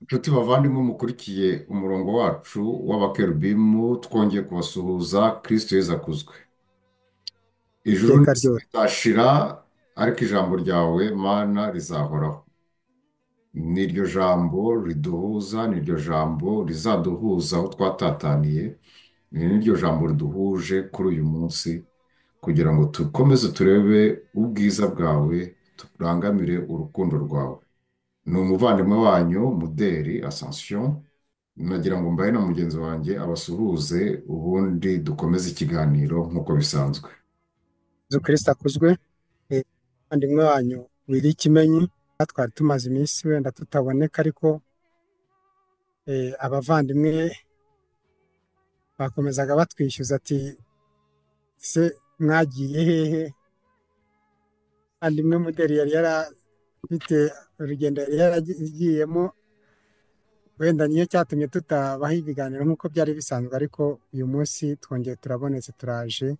Nshuti bavandimwe mukurikiye umurongo wacu w'abakerubimu, twongeye kubasuhuza. Kristo Yezu akuzwe. Ijuru Iteka n'isi ryose. bizashira, ariko ijambo ryawe Mana rizahoraho. Niryo jambo riduhuza, niryo jambo rizaduhuza aho twatataniye, ni niryo jambo riduhuje kuri uyu munsi, kugira ngo dukomeze turebe ubwiza bwawe, turangamire urukundo rwawe. Ni umuvandimwe wanyu Muderi Ascension, nagira ngo mbahe na mugenzi wanjye abasuhuze, ubundi dukomeze ikiganiro nk'uko bisanzwe. Yezu Kristo akuzwe. Umuvandimwe wanyu Willy Kimenyi, twari tumaze iminsi wenda tutaboneka, ariko abavandimwe bakomezaga batwishyuza ati se mwagiye hehe? Umuvandimwe Muderi yari yarafite urugendo yari yaragiyemo, wenda niyo cyatumye tutabaha ibiganiro nk'uko byari bisanzwe, ariko uyu munsi twongeye turabonetse, turaje.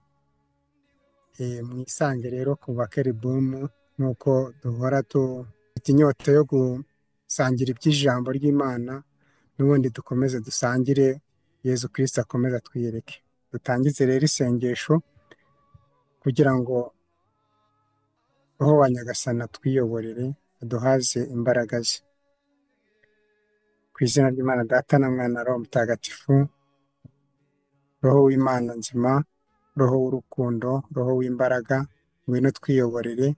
Mwisange rero ku bakerubimu nk'uko duhora dufite inyota yo gusangira iby'ijambo ry'Imana, n'ubundi dukomeze dusangire, Yezu Kristo akomeze atwiyereke. Dutangize rero isengesho kugira ngo Roho wa Nyagasani atwiyoborere, aduhaze imbaraga ze. Ku izina ry'Imana Data na Mwana na Roho Mutagatifu, Roho w'Imana nzima, Roho w'urukundo, Roho w'imbaraga, ngwino twiyoborere,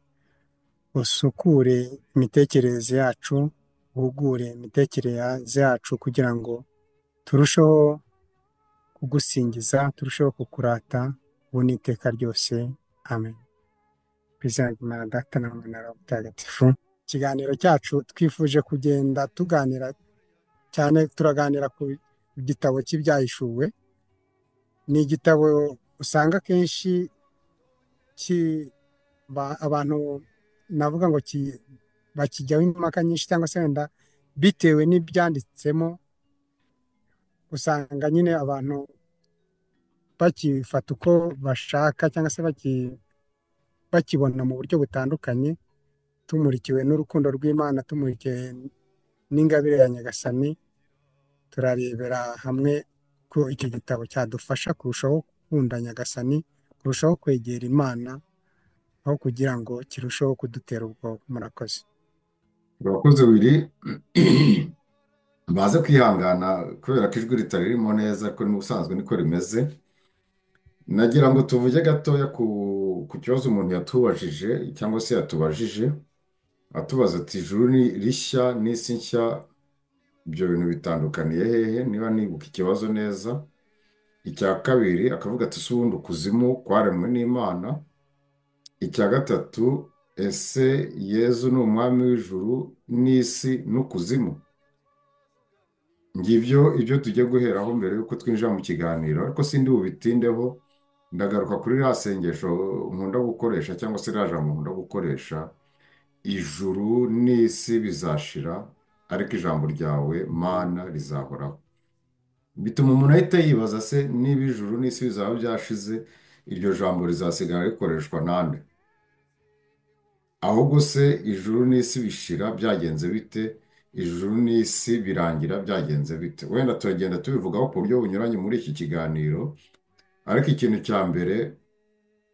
usukure imitekerereze yacu, uhugure imitekerereze yacu kugira ngo turusheho kugusingiza, turusheho kukurata ubu n'iteka ryose. Amen. Ku izina ry'Imana Data na Mwana na Roho Mutagatifu. Ikiganiro cyacu twifuje kugenda tuganira cyane, turaganira ku gitabo cy'Ibyahishuwe. Ni igitabo usanga akenshi abantu navuga ngo bakijyaho impaka nyinshi, cyangwa se wenda bitewe n'ibyanditsemo, usanga nyine abantu bakifata uko bashaka, cyangwa se bakibona mu buryo butandukanye. Tumurikiwe n'urukundo rw'Imana, tumurikiwe n'ingabire ya Nyagasani, turarebera hamwe ko icyo gitabo cyadufasha kurushaho gukunda Nyagasani, kurushaho kwegera Imana, aho kugira ngo kirusheho kudutera ubwoba. Murakoze. Murakoze Willy. Baze kwihangana kubera ko ijwi ritaririmo neza, ariko n'ubusanzwe niko rimeze. Nagira ngo tuvuge gatoya ku kibazo umuntu yatubajije cyangwa se yatubajije, atubaza ati ijuru ni rishya n'isi nshya, ibyo bintu bitandukaniye hehe? Niba nibuka ikibazo neza. Icya kabiri akavuga ati ese ubundi ukuzimu kwaremwe n'Imana? Icya gatatu, ese Yezu ni umwami w'ijuru n'isi n'ukuzimu? Ngibyo ibyo tugiye guheraho mbere y'uko twinjira mu kiganiro, ariko sindi bubitindeho. Ndagaruka kuri ririya sengesho nkunda gukoresha, cyangwa se ririya jambo nkunda gukoresha: ijuru n'isi bizashira, ariko ijambo ryawe Mana rizahoraho. Bituma umuntu ahita yibaza se niba ijuru n'isi bizaba byashize, iryo jambo rizasigara rikoreshwa nande? Ahubwo se ijuru n'isi bishira byagenze bite? Ijuru n'isi birangira byagenze bite? Wenda turagenda tubivugaho ku buryo bunyuranye muri iki kiganiro, ariko ikintu cya mbere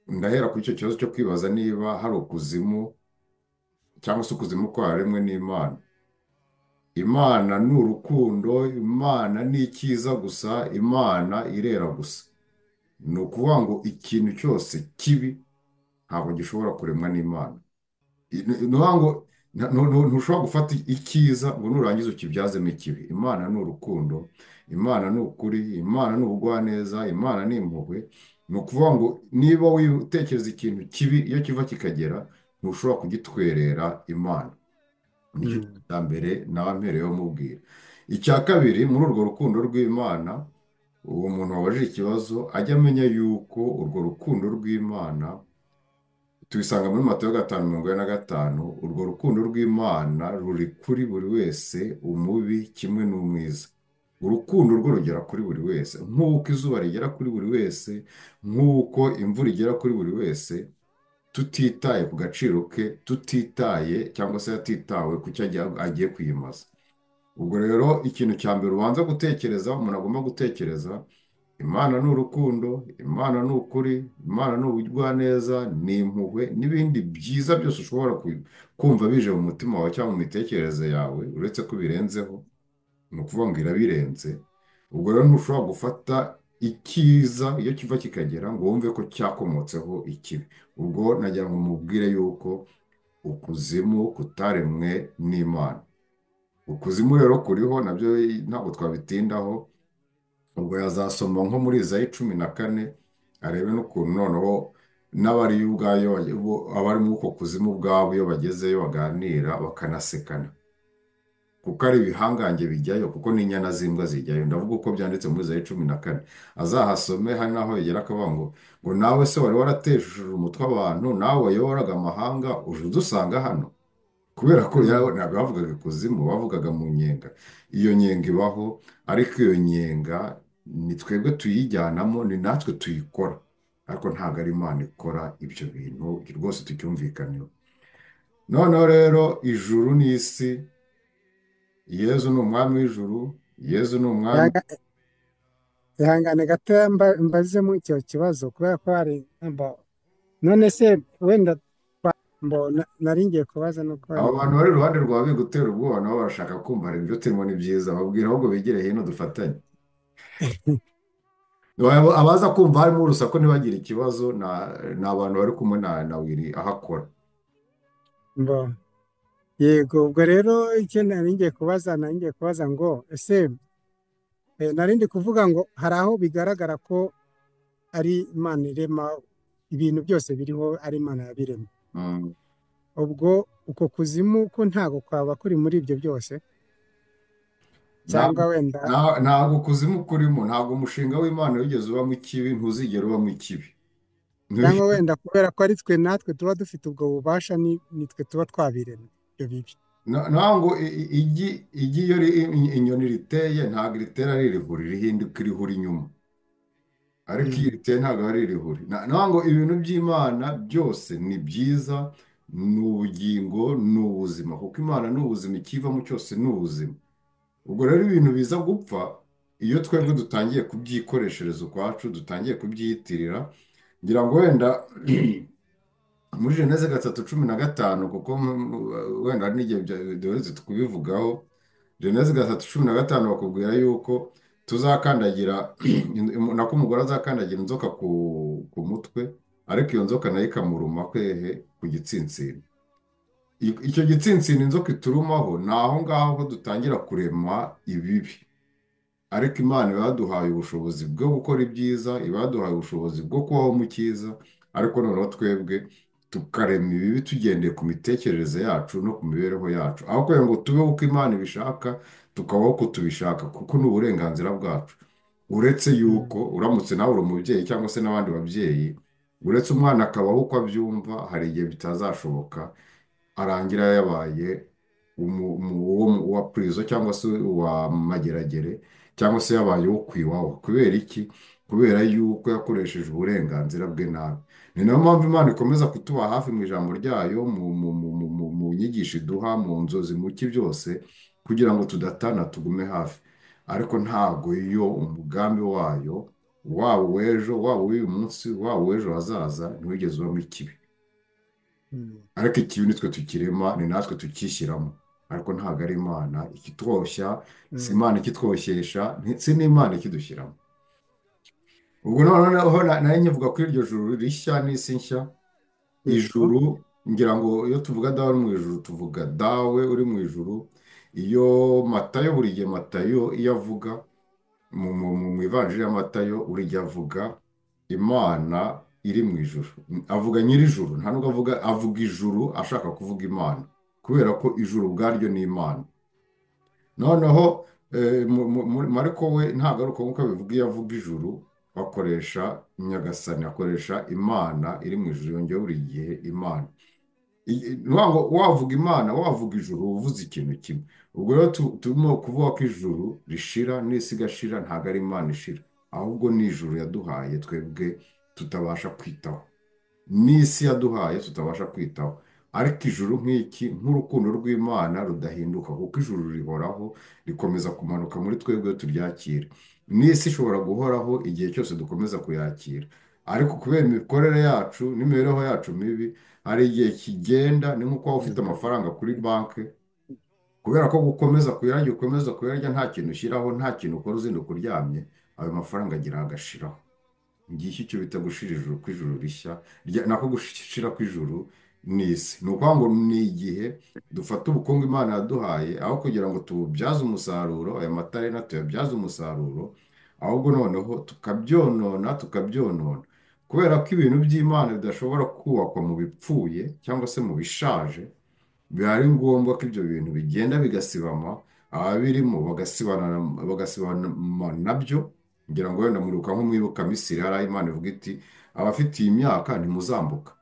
ndahera kuri icyo kibazo cyo kwibaza niba hari ukuzimu cyangwa se ukuzimu kwaremwe n'Imana. Imana ni urukundo, Imana ni icyiza gusa, Imana irera gusa. Ni ukuvuga ngo ikintu cyose kibi ntabwo gishobora kuremwa n'Imana. Ni ukuvuga ngo ntushobora gufata icyiza ngo nurangiza ukibyazemo ikibi. Imana ni urukundo, Imana ni ukuri, Imana ni ubugwaneza, Imana ni impuhwe. Ni ukuvuga ngo niba utekereza ikintu kibi, iyo kiva kikagera, ntushobora kugitwerera Imana. Nicyo cya mbere nawe mpereyeho mubwira. Icya kabiri, muri urwo rukundo rw'Imana, uwo muntu wabajije ikibazo ajya amenya yuko urwo rukundo rw'Imana tubisanga muri Matayo 5:45, urwo rukundo rw'Imana ruri kuri buri wese, umubi kimwe n'umwiza. Urukundo rwo rugera kuri buri wese, nk'uko izuba rigera kuri buri wese, nk'uko imvura igera kuri buri wese, tutitaye ku gaciro ke, tutitaye cyangwa se hatitawe ku cyo agiye kuyimaza. Ubwo rero ikintu cya mbere ubanza gutekereza, umuntu agomba gutekereza, Imana ni urukundo, Imana ni ukuri, Imana ni ubugwaneza, ni impuhwe n'ibindi byiza byose ushobora kumva bije mu mutima wawe cyangwa mu mitekerereze yawe, uretse ko birenzeho, ni ukuvuga ngo irabirenze. Ubwo rero ntushobora gufata icyiza iyo kiva kikagera ngo wumve ko cyakomotseho ikibi. Ubwo nagira ngo mubwire yuko ukuzimu kutaremwe n'Imana. Ukuzimu rero kuriho nabyo ntabwo twabitindaho. Ubwo yazasoma nko muri Izayi 14 arebe n'ukuntu noneho n'abari ubwayo, abari muri uko kuzimu ubwabo iyo bagezeyo baganira bakanasekana, kuko ari ibihangange bijyayo, kuko n'inyana z'imbwa zijyayo. Ndavuga uko byanditse muri Izayi 14, azahasome. Hari n'aho yagera akavuga ngo nawe se wari waratesheje umutwe abantu, nawe wayoboraga amahanga, uje udusanga hano. Kubera ko ntabwo bavugaga ikuzimu, bavugaga mu nyenga. Iyo nyenga ibaho, ariko iyo nyenga ni twebwe tuyijyanamo, ni natwe tuyikora, ariko ntabwo ari Imana ikora ibyo bintu rwose, tucyumvikaneho. Noneho rero ijuru n'isi, Yezu ni umwami w'ijuru, Yezu ni umwami. Ihangane gato mbazemo icyo kibazo, kubera ko hari none se wenda nari ngiye kubaza nuko Abo wenda bantu bari iruhande rwawe bigutera ubwoba, nabo barashaka kumva hari ibyo turimo ni byiza, babwira ahubwo bigire hino dufatanye. Abaza kumva harimo urusaku ntibagire ikibazo, ni abantu bari kumwe na Willy aho akora. Yego, ubwo rero icyo nari ngiye kubaza, nari ngiye kubaza ngo ese nari ndi kuvuga ngo hari aho bigaragara ko ari Imana irema ibintu byose biriho, ari Imana yabiremye. Ubwo uko kuzimu ko ntago kwaba kuri muri ibyo byose? Cyangwa wenda Ntabwo kuzimu kurimo, ntabwo umushinga w'Imana wigeze ubamo ikibi, ntuzigera ubamo ikibi. Cyangwa wenda kubera ko ari twe natwe tuba dufite ubwo bubasha, ni twe tuba twabiremye ibyo bibi. Ntabwo igi iyo inyoni riteye ntabwo iritera ari irihuri, rihinduka irihuri inyuma, ariko iyo riteye ntabwo ari irihuri. Ntabwo ibintu by'Imana byose ni byiza, ni ubugingo, ni ubuzima, kuko Imana ni ubuzima, ikivamo cyose ni ubuzima. Ubwo rero ibintu biza gupfa iyo twebwe dutangiye kubyikoreshereza ukwacu, dutangiye kubyiyitirira. Ngira ngo wenda muri Geneze 3:15, kuko wenda hari n'igihe duherutse kubivugaho, Geneze 3:15 bakubwira yuko tuzakandagira, nako umugore azakandagira inzoka ku mutwe, ariko iyo nzoka nayo ikamuruma kwehe ku gitsinsino. Icyo gitsinsino inzoka iturumaho, ni aho ngaho dutangira kurema ibibi. Ariko Imana iba yaduhaye ubushobozi bwo gukora ibyiza, iba yaduhaye ubushobozi bwo kubaho mu cyiza, ariko noneho twebwe tukarema ibibi tugendeye ku mitekerereze yacu no ku mibereho yacu. Aho kugira ngo tubeho uko Imana ibishaka, tukabaho uko tubishaka, kuko ni uburenganzira bwacu. Uretse yuko uramutse nawe uri umubyeyi cyangwa se n'abandi babyeyi, uretse umwana akabaho uko abyumva, hari igihe bitazashoboka, arangira yabaye uwa prison cyangwa se uwa mageragere, cyangwa se yabaye uwo ku iwawa. Kubera iki? Kubera yuko yakoresheje uburenganzira bwe nabi. Ni nayo mpamvu Imana ikomeza kutuba hafi mu ijambo ryayo, mu nyigisho iduha, mu nzozi, mu ki byose, kugira ngo tudatana, tugume hafi. Ariko ntabwo iyo umugambi wayo, waba uw'ejo, waba uw'uyu munsi, waba uw'ejo hazaza, ntiwigeze ubamo ikibi. Ariko ikibi nitwe tukirema, ni natwe tukishyiramo. Ariko ntabwo ari Imana ikitwoshya, si Imana ikitwoshyesha, si n'Imana ikidushyiramo. Ubwo noneho nari nkivuga kuri iryo juru rishya n'isi nshya. Ijuru, ngira ngo iyo tuvuga Dawe uri mu ijuru, tuvuga Dawe uri mu ijuru. Iyo Matayo, buri gihe Matayo iyo avuga mu ivanjiri ya Matayo, buri gihe avuga Imana iri mu ijuru, avuga nyir'ijuru, nta nubwo avuga ijuru ashaka kuvuga Imana, kubera ko ijuru ubwaryo ni Imana. Noneho Mariko we ntabwo ari uko nguko abivuga. Iyo avuga ijuru akoresha Nyagasani, akoresha Imana iri mu ijuru, yongeyeho buri gihe Imana. Ngo wavuga Imana, wavuga ijuru, uba uvuze ikintu kimwe. Ubwo rero turimo kuvuga ko ijuru rishira n'isi igashira, ntabwo ari Imana ishira, ahubwo ni ijuru yaduhaye twebwe tutabasha kwitaho, n'isi yaduhaye tutabasha kwitaho. Ariko ijuru nk'iki, nk'urukundo rw'Imana rudahinduka, kuko ijuru rihoraho, rikomeza kumanuka muri twebwe iyo turyakira. N'isi ishobora guhoraho igihe cyose dukomeza kuyakira. Ariko kubera imikorere yacu n'imibereho yacu mibi, hari igihe kigenda, ni nk'uko waba ufite amafaranga kuri banki, kubera ko gukomeza kuyarya, ukomeza kuyarya nta kintu ushyiraho, nta kintu ukora, uzinduka uryamye, ayo mafaranga agira agashiraho. Ngiki icyo bita gushira ijuru kw'ijuru rishya, nako gushira kw'ijuru n'isi. Ni ukuvuga ngo ni igihe dufata ubukungu Imana yaduhaye, aho kugira ngo tububyaze umusaruro, aya matarena tuyabyaze umusaruro, ahubwo noneho tukabyonona, tukabyonona. Kubera ko ibintu by'Imana bidashobora kubakwa mu bipfuye cyangwa se mu bishaje, biba ari ngombwa ko ibyo bintu bigenda bigasibama, ababirimo bagasibana, bagasibana nabyo. Ngira ngo wenda mwibuka nko mwibuka Misiri, hari aho Imana ivuga iti abafite iyi myaka ntimuzambuka.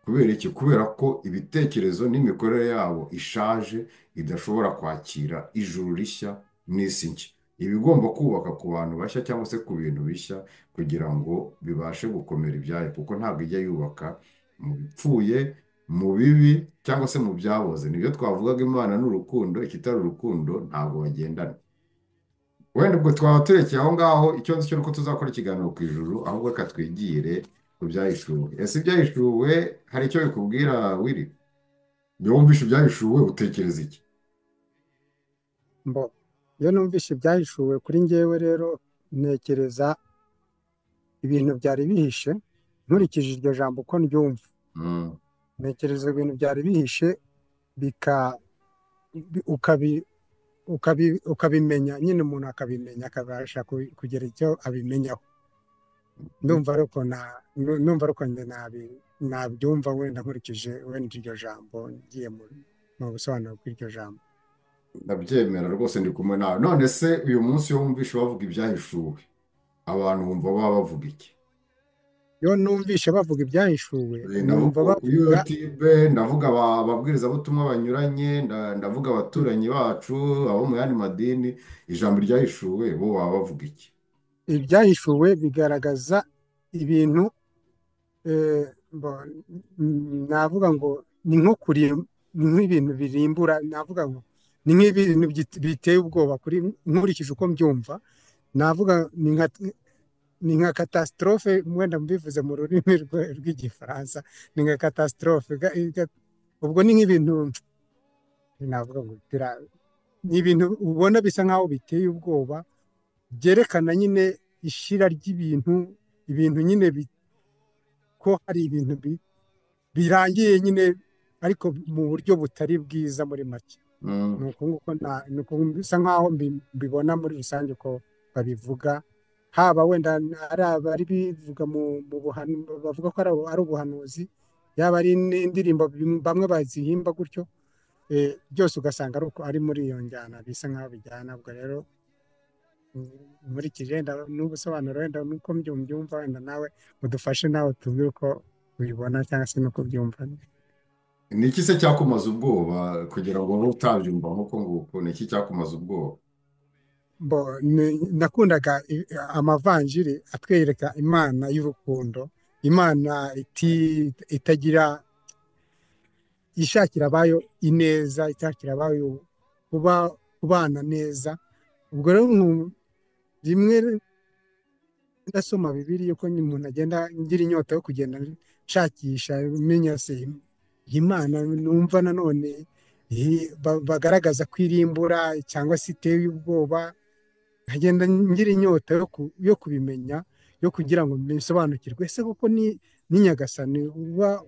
Kubera iki? Kubera ko ibitekerezo n'imikorere yabo ishaje, idashobora kwakira ijuru rishya n'isi nshya. Iba igomba kubaka ku bantu bashya cyangwa se ku bintu bishya kugira ngo bibashe gukomera ibyayo, kuko ntabwo ijya yubaka mu bipfuye, mu bibi cyangwa se mu byaboze. Nibyo twavugaga, Imana ni urukundo, ikitari urukundo ntabwo bagendana. Wenda ubwo twaba turekeye aho ngaho, icyo nzi cyo ni uko tuzakora ikiganiro ku ijuru, ahubwo reka twigire ku byahishuwe. Ese ibyahishuwe hari icyo bikubwira, Willy? Iyo wumvishe ibyahishuwe utekereza iki? Mbo iyo numvishe ibyahishuwe kuri njyewe rero ntekereza ibintu byari bihishe, nkurikije iryo jambo uko ndyumva. Ntekereza ibintu byari bihishe ukabimenya nyine, umuntu akabimenya akabasha kugira icyo abimenyaho. Ndumva ariko ndumva ariko njye nabyumva wenda nkurikije wenda iryo jambo, ngiye mu busobanuro bw'iryo jambo. Ndabyemera rwose, ndi kumwe nawe. None se uyu munsi iyo wumvishe bavuga ibyahishuwe, abantu bumva baba bavuga iki? Iyo numvishe bavuga ibyahishuwe, Ndavuga numva kuri bavuga YouTube, ndavuga ababwirizabutumwa banyuranye, ndavuga abaturanyi bacu, abo mu yandi madini, ijambo ryahishuwe bo baba bavuga iki? Ibyahishuwe bigaragaza ibintu, navuga ngo ni nko kuri, ni nk'ibintu birimbura, navuga ngo ni nk'ibintu biteye ubwoba kuri, nkurikije uko mbyumva, navuga ni nka catastrophe, wenda mbivuze mu rurimi rw'igifaransa, ni nka catastrophe. Ubwo ni nk'ibintu navuga ngo ni ibintu ubona bisa nkaho biteye ubwoba, byerekana nyine ishira ry'ibintu, ibintu nyine ko hari ibintu birangiye nyine, ariko mu buryo butari bwiza muri make. Ni uko nguko ni uko bisa nkaho mbibona muri rusange uko babivuga, haba wenda ari abari bivuga mu bavuga ko ari ubuhanuzi, yaba ari n'indirimbo bamwe bazihimba gutyo, byose ugasanga ari uko ari muri iyo njyana bisa nkaho bijyana. Ubwo rero nkurikije wenda n'ubusobanuro wenda nuko mbyumva, wenda nawe udufashe nawe tubwire uko ubibona cyangwa se nuko ubyumva. Ni iki se cyakumaza ubwoba kugira ngo ube utabyumva nk'uko nguko? Ni iki cyakumaza ubwoba? Nakundaga amavanjiri atwereka Imana y'urukundo, Imana itagira, ishakira abayo ineza, ishakira abayo kubana neza. Ubwo rero rimwe ndasoma Bibiliya uko umuntu agenda ngira inyota yo kugenda nshakisha menya se Imana numva nanone bagaragaza ko irimbura cyangwa se iteye ubwoba, nkagenda ngira inyota yo kubimenya, yo kugira ngo mbisobanukirwe. Ese koko ni Nyagasani uba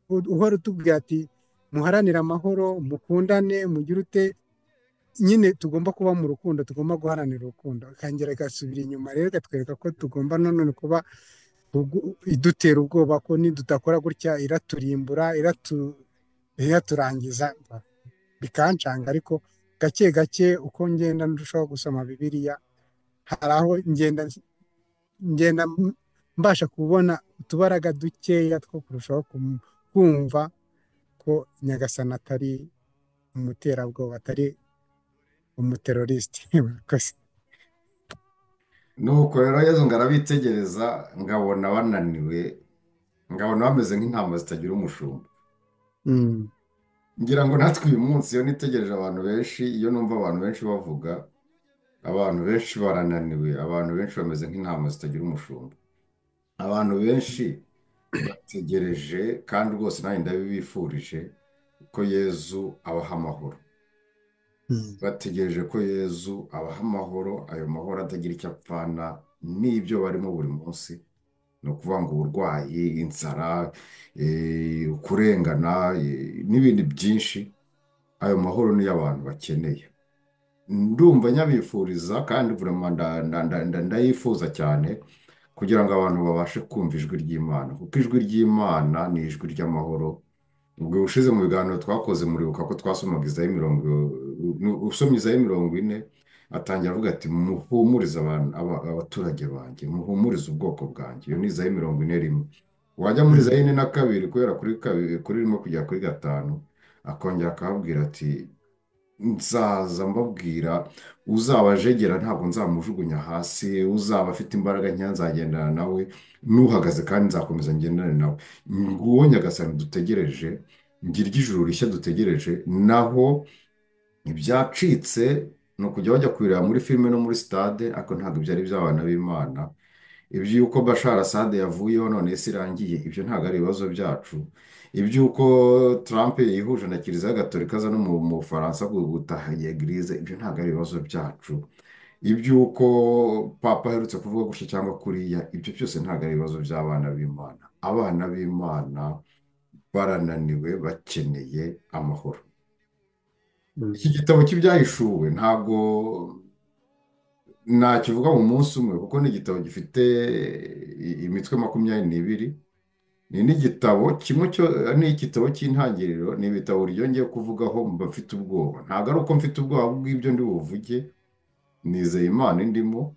uhora utubwira ati muharanire amahoro, mukundane, mugire ute, nyine tugomba kuba mu rukundo, tugomba guharanira urukundo. Ikongera igasubira inyuma rero ikatwereka ko tugomba nanone kuba idutera ubwoba ko nidudakora gutya iraturimbura, iraturangiza, bikancanga. Ariko gake gake uko ngenda ndushaho gusoma Bibiliya, hari aho ngenda mbasha kubona utubaraga dukeya two kurushaho kumva ko Nyagasani atari umuterabwoba, atari umuteroriste. Murakoze. Nuko rero Yezu ngo arabitegereza, ngabona bananiwe Ngabona bameze nk'intama zitagira umushumba. Mm. Ngira ngo natwe uyu munsi iyo nitegereje abantu benshi, iyo numva abantu benshi bavuga, abantu benshi barananiwe, abantu benshi bameze nk'intama zitagira umushumba. Abantu benshi bategereje, kandi rwose nanjye ndabibifurije, ko Yezu abaha amahoro. Mm. Bategereje ko Yezu abaha amahoro, ayo mahoro atagira icyo apfana n'ibyo barimo buri munsi. Ni ukuvuga ngo uburwayi, inzara, kurengana, n'ibindi byinshi. Ayo mahoro niyo abantu bakeneye. Ndumva nyabifuriza kandi vraiment ndayifuza cyane, kugira ngo abantu babashe kumva ijwi ry'Imana, kuko ijwi ry'Imana ni ijwi ry'amahoro. Ubwo ubushize mu biganiro twakoze muribuka ko twasomaga Izayi mirongo, usomye Izayi 40, atangira avuga ati muhumurize abaturage banjye, muhumurize ubwoko bwanjye. Iyo ni Izayi 41. Wajya muri Izayi 42, guhera kuri kabiri, kuri rimwe kugera kuri 5, akongera akababwira ati nzaza mbabwira, uzaba ajegera ntabwo nzamujugunya hasi, uzaba afite imbaraga nkeya nzagendana nawe, n'uhagaze kandi nzakomeza ngendane nawe. Nguwo Nyagasani dutegereje, ngiryo ijuru rishya dutegereje. Naho ibyacitse ni ukujya bajya kubireba muri filime no muri stade, ariko ntabwo ibyo ari iby'abana b'Imana. Iby'uko Bashar Assad yavuyeho none isi irangiye, ibyo ntabwo ari ibibazo byacu. Iby'uko Trump yihuje na Kiliziya Gatolika aza no mu Bufaransa gutaha iyi eglise, ibyo ntabwo ari ibibazo byacu. Iby'uko Papa aherutse kuvuga gutya cyangwa kuriya, ibyo byose ntabwo ari ibibazo by'abana b'Imana. Abana b'Imana barananiwe, bakeneye amahoro. Iki gitabo cy'ibyahishuwe ntabwo nakivuga mu munsi umwe, kuko ni igitabo gifite imitwe 22. Ni n'igitabo kimwe cyo, ni igitabo cy'intangiriro, ni ibitabo ryongeye kuvugaho mba mfite ubwoba. Ntabwo ari uko mfite ubwoba bw'ibyo ndi buvuge, nizeye Imana indimo,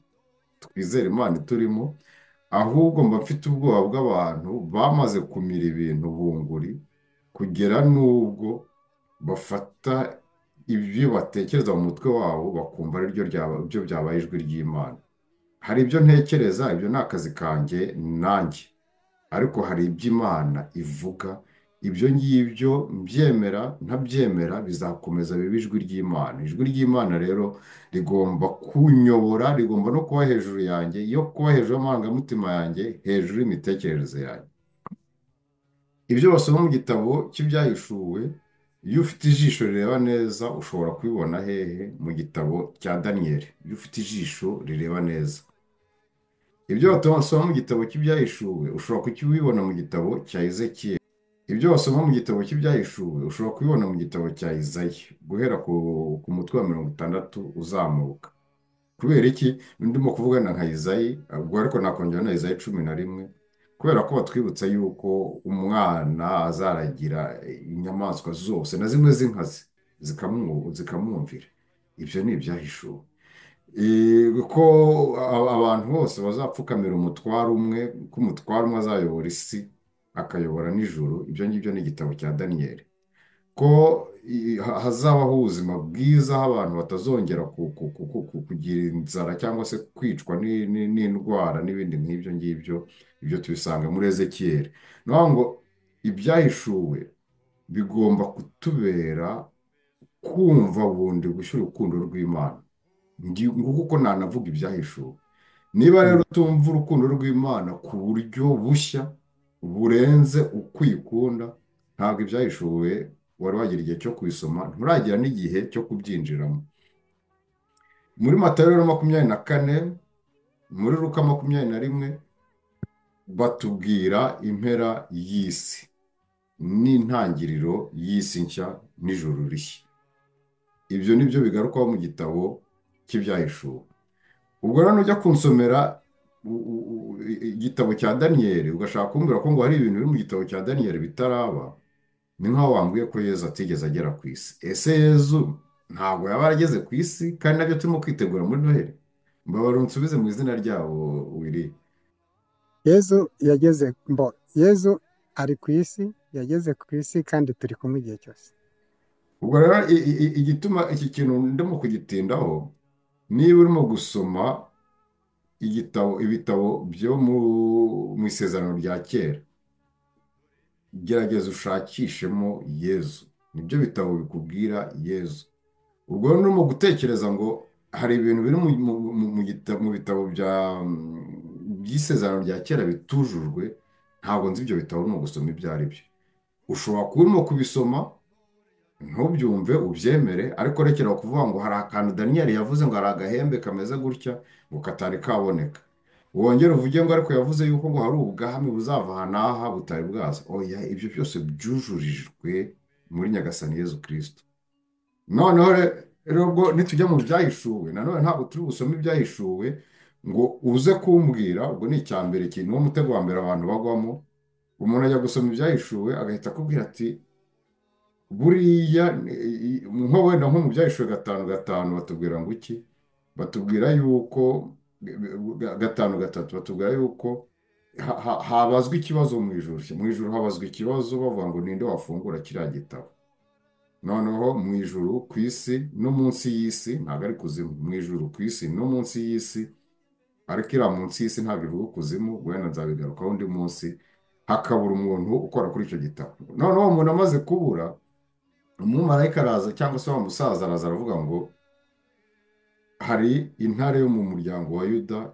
twizere Imana iturimo, ahubwo mba mfite ubwoba bw'abantu bamaze kumira ibintu bunguri, kugera n'ubwo bafata ibyo batekereza mu mutwe wabo bakumva ari byo byabaye ijwi ry'Imana. Hari ibyo ntekereza, ibyo ni akazi kanjye nanjye, ariko hari ibyo Imana ivuga, ibyo ngibyo mbyemera ntabyemera bizakomeza bibe ijwi ry'Imana. Ijwi ry'Imana rero rigomba kunyobora, rigomba no kuba hejuru yanjye, yo kuba hejuru y'amarangamutima yanjye, hejuru y'imitekerereze yanjye. Ibyo basoma mu gitabo cy'ibyahishuwe, iyo ufite ijisho rireba neza ushobora kubibona hehe? Mu gitabo cya Daniyeli. Iyo ufite ijisho rireba neza, ibyo basoma mu gitabo cy'ibyahishuwe ushobora kubibona mu gitabo cya Ezekiyeli. Ibyo basoma mu gitabo cy'ibyahishuwe ushobora kubibona mu gitabo cya Izayi, guhera ku mutwe wa 60 uzamuka. Kubera iki ndimo kuvugana nka Izayi, ubwo ariko nakongera na Izayi 11, kubera ko batwibutsa yuko umwana azaragira inyamaswa zose na zimwe z'inkazi zikamwumvira. Ibyo ni ibyahishuwe. Ko abantu bose bazapfukamira umutwaro umwe, ko umutwaro umwe azayobora isi akayobora n'ijuru, ibyo ngibyo ni igitabo cya Daniyeli. Ko hazabaho ubuzima bwiza aho abantu batazongera kugira inzara cyangwa se kwicwa n'indwara n'ibindi nk'ibyo ngibyo, ibyo tubisanga muri Ezekiyeli. Ni ukuvuga ngo ibyahishuwe bigomba kutubera kumva bundi bushya urukundo rw'Imana. Nguko uko nanavuga ibyahishuwe. Niba rero utumva urukundo rw'Imana ku buryo bushya burenze uko uyikunda, ntabwo ibyahishuwe wari wagira igihe cyo kubisoma, nturagira n'igihe cyo kubyinjiramo. Muri Matayo rero 24, muri Luka 21, batubwira impera y'isi n'intangiriro y'isi nshya n'ijuru rishya. Ibyo ni byo bigarukwaho mu gitabo cy'ibyahishuwe. Ubwo rero nujya kunsomera igitabo cya Daniyeli, ugashaka kumbwira ko ngo hari ibintu biri mu gitabo cya Daniyeli bitaraba, ni nkaho wambwiye ko Yezu atigeze agera ku isi. Ese Yezu ntabwo yaba yarageze ku isi, kandi nabyo turimo kwitegura muri Noheli? Mbabarira unsubize mu izina ryabo, Willy. Yezu yageze, mbo, Yezu ari ku isi, yageze ku isi kandi turi kumwe igihe cyose. Ubwo rero igituma iki kintu ndimo kugitindaho, niba urimo gusoma ibitabo byo mu isezerano rya kera, Gerageza ushakishemo Yezu, nibyo bitabo bikubwira Yezu. Ubwo rero urimo gutekereza ngo hari ibintu biri mu bitabo by'isezerano rya kera bitujujwe, ntabwo nzi ibyo bitabo urimo gusoma ibyo ari byo. Ushobora kuba urimo kubisoma ntubyumve ubyemere, ariko rekera kuvuga ngo hari akantu Daniyeli yavuze ngo hari agahembe kameze gutya ngo katari kaboneka, wongere uvuge ngo ariko yavuze yuko ngo hari ubwami buzava aha n'aha butari bwaza. Oya, ibyo byose byujurijwe muri Nyagasani Yezu Kristo. Noneho rero ubwo nitujya mu byahishuwe, nanone ntabwo turi busome ibyahishuwe ngo uze kumbwira, ubwo ni icya mbere kintu, uwo mutego wa mbere abantu bagwamo. Umuntu ajya gusoma ibyahishuwe agahita akubwira ati buriya nko wenda nko mu byahishuwe 5:5 batubwira ngo iki? Batubwira yuko 5:3 batubwira yuko habazwa ikibazo mu ijuru. Mu ijuru habazwa ikibazo bavuga ngo ninde wafungura kiriya gitabo. Noneho mu ijuru ku isi no munsi y'isi, ntabwo ari kuzimu, mu ijuru ku isi no munsi y'isi, ariko iriya munsi y'isi ntabwo ivuga ukuzimu, wenda nzabigarukaho undi munsi, hakabura umuntu ukora kuri icyo gitabo. Noneho uwo muntu amaze kubura, umumarayika araza cyangwa se wa musaza araza aravuga ngo hari intare yo mu muryango wa Yuda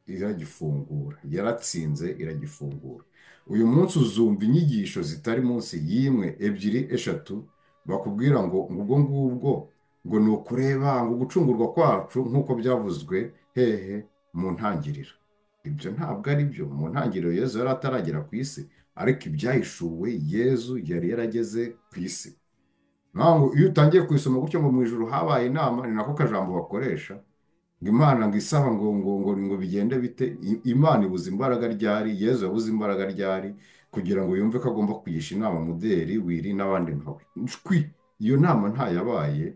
iragifungura, yaratsinze iragifungura. Uyu munsi uzumva inyigisho zitari munsi y'imwe, ebyiri, eshatu, bakubwira ngo ubwo ngubwo ngo ni ukureba ngo gucungurwa kwacu nk'uko byavuzwe hehe mu ntangiriro. Ibyo ntabwo ari byo. Mu ntangiriro Yezu yari ataragera ku isi, ariko ibyahishuwe Yezu yari yarageze ku isi. Ntabwo iyo utangiye kuyisoma gutyo ngo mu ijuru habaye inama, ni nako kajambo bakoresha, ngo Imana ngo isaba ngo ngo ngo ngo bigende bite. Imana ibuze imbaraga ryari? Yezu yabuze imbaraga ryari kugira ngo yumve ko agomba kugisha inama Muderi, Wiri n'abandi nkawe? Nshwi, iyo nama ntayabaye.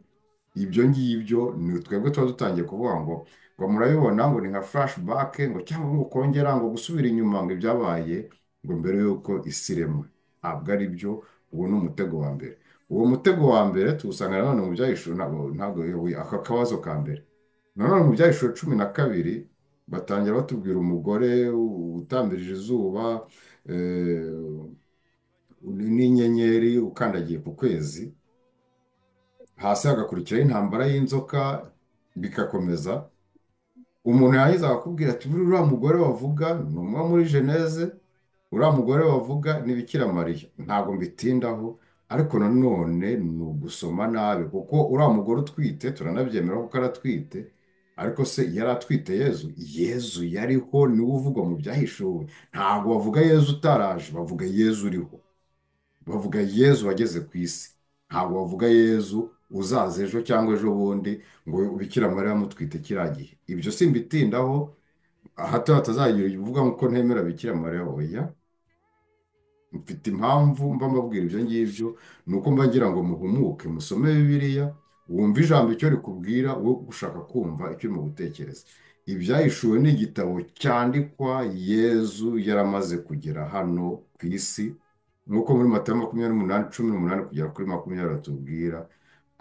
Ibyo ngibyo ni twebwe tuba dutangiye kuvuga ngo ngo murabibona ngo ni nka flashback, ngo cyangwa ngo kongera ngo gusubira inyuma ngo ibyabaye ngo mbere y'uko isi iremwa. Ntabwo ari byo. Uwo ni umutego wa mbere. Uwo mutego wa mbere tuwusanga nanone mu byahishuwe, ntabwo aka kabazo ka mbere. Nanone mu byahishuwe 12 batangira batubwira umugore utambirije izuba, n'inyenyeri ukandagiye ku kwezi, hasi hagakurikiraho intambara y'inzoka, bigakomeza. Umuntu yarangiza akakubwira ati buriya uriya mugore bavuga ni umwe muri Geneze, uriya mugore bavuga ni Bikira Mariya. Ntabwo mbitindaho, ariko nanone ni ugusoma nabi, kuko uriya mugore utwite turanabyemera kuko aratwite, ariko se yari atwite Yezu? Yezu yariho, niwe uvugwa mu byahishuwe. Ntabwo bavuga Yezu utaraje, bavuga Yezu uriho, bavuga Yezu wageze ku isi. Ntabwo bavuga Yezu uzaza ejo cyangwa ejo bundi ngo Bikira Mariya amutwite kiriya gihe. Ibyo simbitindaho, hato hatazagira uvuga ko ntemera Bikira Mariya. Oya, mfite impamvu mba mbabwira ibyo ngibyo, ni uko mba ngira ngo muhumuke, musome Bibiliya, wumve ijambo icyo rikubwira, wowe gushaka kumva icyo urimo gutekereza. Ibyahishuwe ni igitabo cyandikwa Yezu yaramaze kugera hano ku isi, nk'uko muri Matayo 28:18 kugera kuri 20 batubwira,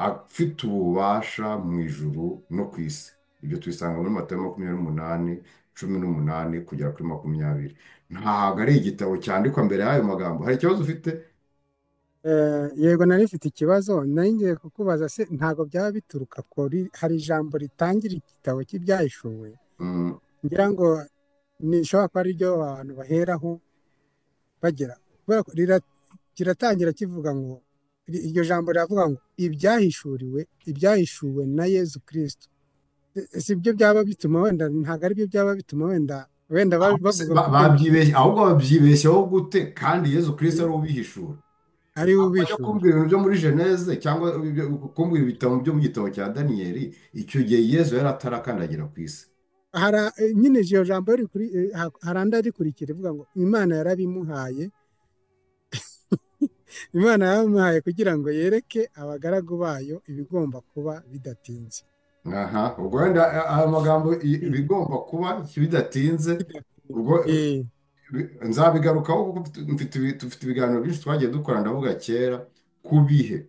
afite ububasha mu ijuru no ku isi. Ibyo tubisanga muri Matayo 28:18 kugera kuri 20. Ntabwo ari igitabo cyandikwa mbere y'ayo magambo. Hari ikibazo ufite? Yego, nari mfite ikibazo, nari ngiye kukubaza se ntabwo byaba bituruka kuri hari ijambo ritangira igitabo cy'ibyahishuwe, ngira ngo nishobora kuba ari ryo abantu baheraho bagera, kubera ko kiratangira kivuga ngo iryo jambo riravuga ngo ibyahishuriwe, ibyahishuwe na Yezu Kristo. Si byo byaba bituma wenda, ntabwo ari byo byaba bituma wenda, wenda bavuga ko Babyibeshye, ahubwo babyibeshyaho gute kandi Yezu Kristo ari ubihishura? Ari Ajya ubihishura. kumbwira ibintu byo muri Geneze cyangwa kumbwira ibitabo byo mu gitabo cya Daniyeli, icyo gihe Yezu yari atarakandagira ku isi. Hari nyine iryo jambo riri kuri, hari andi arikurikira ivuga ngo Imana yarabimuhaye. Imana yarabimuhaye kugira ngo yereke abagaragu bayo ibigomba kuba bidatinze. Aha, ubwo wenda aya magambo ibigomba kuba bidatinze, ubwo nzabigarukaho kuko dufite ibiganiro byinshi twagiye dukora, ndavuga kera ku bihe,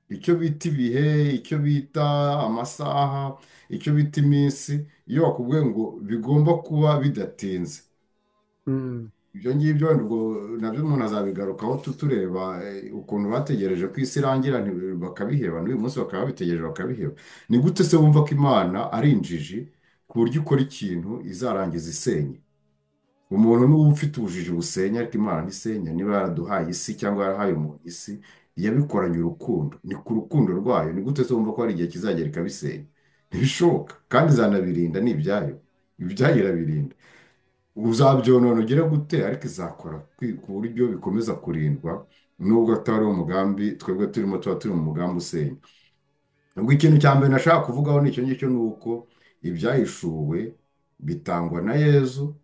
icyo bita ibihe, icyo bita amasaha, icyo bita iminsi, iyo bakubwiye ngo bigomba kuba bidatinze. Ibyo ngibyo wenda ubwo nabyo umuntu azabigarukaho tureba ukuntu bategereje ko isi irangira bakabiheba, n'uyu munsi bakaba babitegereje bakabiheba. Ni gute se wumva ko Imana ari injiji ku buryo ikora ikintu izarangiza isenya? Umuntu niba ufite ubujiji busenya, ariko Imana ntisenya. Niba yaraduhaye isi cyangwa yarahaye umuntu isi, yabikoranye urukundo, ni ku rukundo rwayo. Ni gute se wumva ko hari igihe kizagera ikabisenya? Ntibishoboka. Kandi izanabirinda, ni ibyayo, ibyayo irabirinda. Uzabyonona ugere gute, ariko izakora ku buryo bikomeza kurindwa, nubwo atari umugambi twebwe turimo, tuba turi mu mugambi usenya. Ubwo ikintu cya mbere nashaka kuvugaho ni icyo ngicyo, ni uko ibyahishuwe bitangwa na Yezu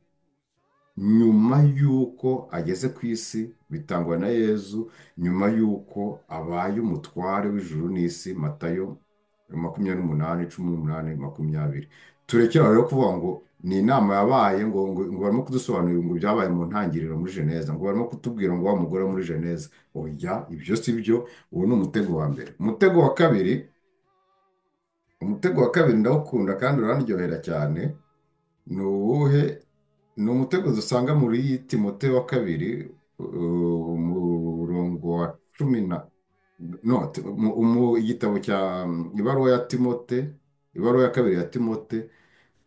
nyuma y'uko ageze ku isi, bitangwa na Yezu nyuma y'uko abaye umutware w'ijuru n'isi, Matayo 28, 18, 20. Turekera rero kuvuga ngo ni inama yabaye, ngo barimo kudusobanurira ngo ibyabaye mu ntangiriro muri Geneza, ngo barimo kutubwira ngo wa mugore wo muri Geneza. Oya, ibyo si byo. Uwo ni umutego wa mbere. Umutego wa kabiri, umutego wa kabiri ndawukunda kandi urandyohera cyane. Ni uwuhe? Ni umutego dusanga muri Timoteyo wa kabiri, umurongo wa cumi na no, igitabo cya ibaruwa ya Timote, ibaruwa ya kabiri ya Timote,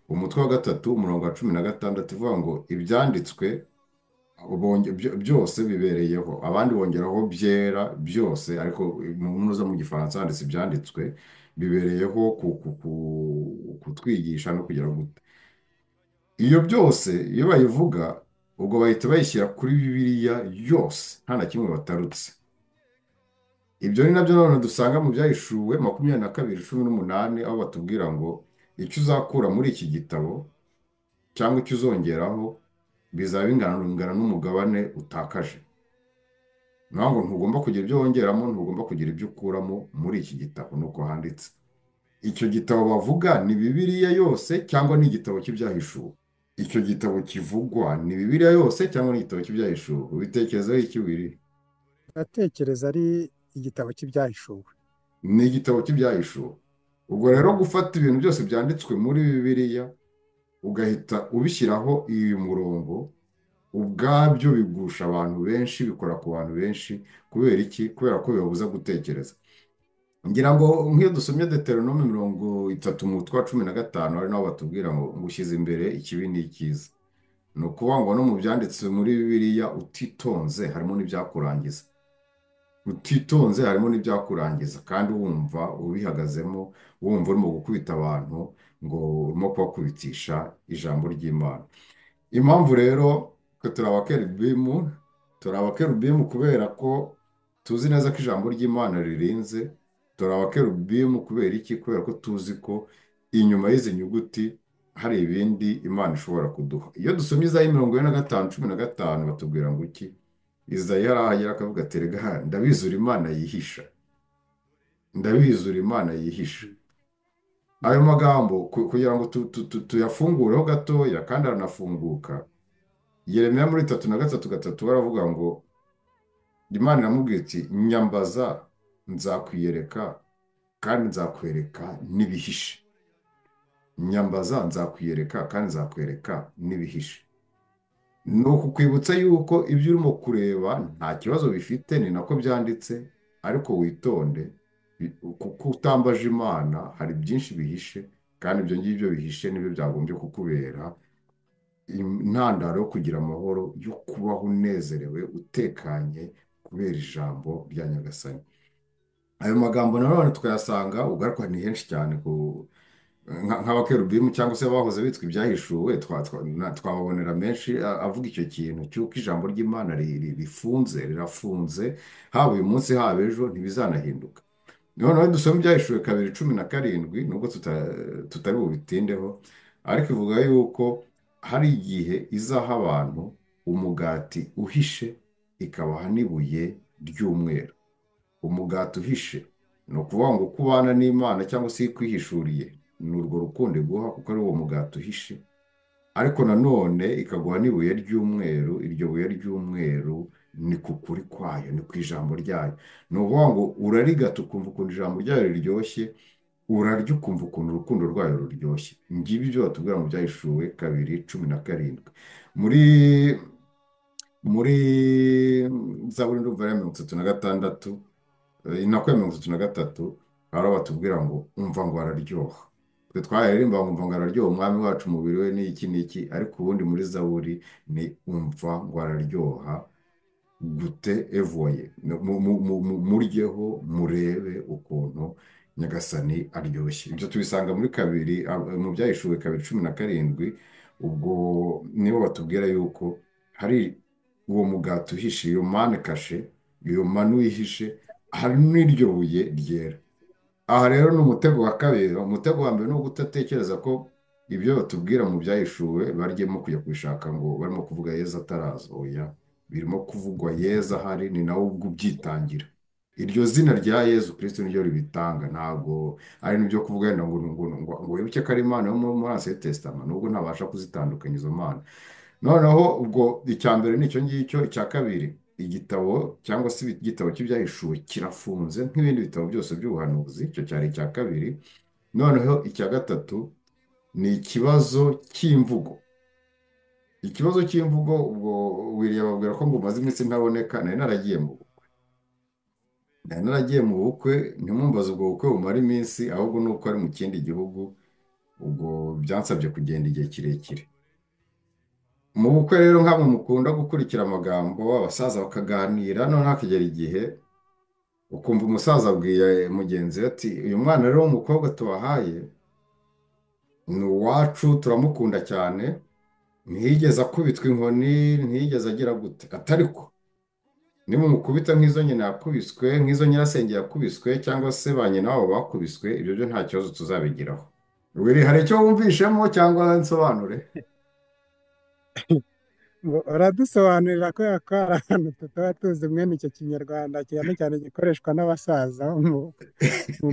umutwe wa 3, umurongo wa 16, ivuga ngo ibyanditswe byose bibereyeho, abandi bongeraho byera byose, ariko munoza mu gifaransa handitse ibyanditswe bibereyeho kutwigisha no kugira gute. Iyo byose iyo bayivuga ubwo bahita bayishyira kuri Bibiliya yose, nta na kimwe batarutse. Ibyo ni nabyo none dusanga mu byahishuwe 22, 18, aho batubwira ngo icyo uzakura muri iki gitabo cyangwa icyo uzongeraho bizaba bingana n'umugabane utakaje. Naho ngo ntugomba kugira ibyo wongeramo, ntugomba kugira ibyo ukuramo muri iki gitabo, nuko handitse. Icyo gitabo bavuga ni Bibiliya yose cyangwa ni igitabo cy'ibyahishuwe? Icyo gitabo kivugwa ni Bibiliya yose cyangwa ni igitabo cy'ibyahishuwe? Ubitekerezaho iki wiri? Ndatekereza ari igitabo cy'ibyahishuwe. Ni igitabo cy'ibyahishuwe. Ubwo rero gufata ibintu byose byanditswe muri Bibiliya ugahita ubishyiraho uyu murongo, ubwabyo bigusha abantu benshi, bikora ku bantu benshi. Kubera iki? Kubera ko bibabuza gutekereza. Ngira ngo nk'iyo dusomye Deuteronome 30 mu twa 15, hari naho batubwira ngo ngushyize imbere ikibi n'icyiza. Ni ukuvuga ngo no mu byanditswe muri Bibiliya utitonze harimo n'ibyakurangiza. Utitonze harimo n'ibyakurangiza, kandi wumva ubihagazemo, wumva urimo gukubita abantu ngo urimo kubakubitisha ijambo ry'Imana. Impamvu rero twe turi abakerubimu, turi abakerubimu kubera ko tuzi neza ko ijambo ry'Imana ririnze. Turi abakerubimu kubera iki? Kubera ko tuzi ko inyuma y'izi nyuguti hari ibindi Imana ishobora kuduha. Iyo dusomye Izayi 45, 15, batubwira ngo iki? Izayi yarahagera akavuga ati rega ndabizura Imana yihisha, ndabizura Imana yihisha. Ayo magambo kugira ngo tuyafungureho gatoya, kandi aranafunguka. Yeremiya muri 33 3 baravuga ngo Imana iramubwira iti nyambaza nzakwiyereka kandi nzakwereka n'ibihishe. Nyambaza nzakwiyereka kandi nzakwereka n'ibihishe. Ni ukukwibutsa yuko ibyo urimo kureba nta kibazo bifite, ni nako byanditse, ariko witonde kuko utambaje Imana hari byinshi bihishe, kandi ibyo ngibyo bihishe nibyo byagombye kukubera intandaro yo kugira amahoro, yo kubaho unezerewe utekanye kubera ijambo rya Nyagasani. Ayo magambo nanone tukayasanga ugaruka ni henshi cyane ku nk'abakerubimu cyangwa se bahoze bitwa ibyahishuwe, twababonera menshi avuga icyo kintu cy'uko ijambo ry'Imana rifunze, rirafunze, haba uyu munsi haba ejo ntibizanahinduka. Noneho dusoma ibyahishuwe 2, 17, nubwo tutari bubitindeho, ariko ivuga yuko hari igihe izaha abantu umugati uhishe ikabaha n'ibuye ry'umweru. Umugati uhishe ni ukuvuga ngo uko ubana n'Imana cyangwa se ikwihishuriye ni urwo rukundo iguha, kuko ari uwo mugati uhishe, ariko nanone ikaguha n'ibuye ry'umweru. Iryo buye ry'umweru ni ku kuri kwayo, ni ku ijambo ryayo. Ni ukuvuga ngo urarigata ukumva ukuntu ijambo ryayo riryoshye, urarya ukumva ukuntu urukundo rwayo ruryoshye. Ngibi ibyo batubwira mu byahishuwe 2, 17. Muri Muri zaburi ndumva ya 36, nako ya 33, hari aho batubwira ngo umva ngo araryoha. Twe twaririmba ngo umva ngo araryoha umwami wacu umubiri we ni iki n'iki, ariko ubundi muri zaburi ni umva ngo araryoha gute evoye. Muryeho murebe ukuntu Nyagasani aryoshye. Ibyo tubisanga muri kabiri, mu Byahishuwe 2:17, ubwo nibo batubwira yuko hari uwo mugati uhishe, iyo mani kashe, iyo manu wihishe, hari n'iryo buye ryera. Aha rero ni umutego wa kabiri. Umutego wa mbere ni uwo kudatekereza ko ibyo batubwira mu Byahishuwe baryemo kujya kubishaka ngo barimo kuvuga Yezu ataraza. Oya, birimo kuvugwa Yezu ahari, ni nawe ubwo ubyitangira. Iryo zina rya Yezu Kristo niryo ribitanga, ntabwo ari n'ibyo kuvuga wenda ngo wibuke ko ari Imana yo muri Ancien Testament, nubwo ntabasha kuzitandukanya izo mana. Noneho ubwo icya mbere ni icyo ngicyo. Icya kabiri, igitabo cyangwa se igitabo cy'Ibyahishuwe kirafunze nk'ibindi bitabo byose by'ubuhanuzi, icyo cyari icya kabiri. Noneho icya gatatu ni ikibazo cy'imvugo. Ikibazo cy'imvugo, ubwo William ababwira ko ngo umaze iminsi ntaboneka, nari naragiye mu bukwe. Nari naragiye mu bukwe, ntimumbaze ubwo bukwe bumara iminsi, ahubwo ni uko ari mu kindi gihugu, ubwo byansabye kugenda igihe kirekire. Mu bukwe rero nk'amwe mukunda gukurikira amagambo, abasaza bakaganira, noneho hakagera igihe ukumva umusaza abwiye mugenzi we ati uyu mwana rero w'umukobwa tubahaye ni uwacu, turamukunda cyane, ntiyigeze akubitwa inkoni, ntiyigeze agira gute, atariko nimumukubita nk'izo nyina yakubiswe, nk'izo nyirasenge yakubiswe, cyangwa se ba nyina wabo bakubiswe, ibyo byo nta kibazo tuzabigiraho. Wiri, hari icyo wumvishemo cyangwa nsobanure? Ngo uradusobanurira kubera ko hari ahantu tutaba tuzi mwene icyo kinyarwanda, cyane cyane gikoreshwa n'abasaza mu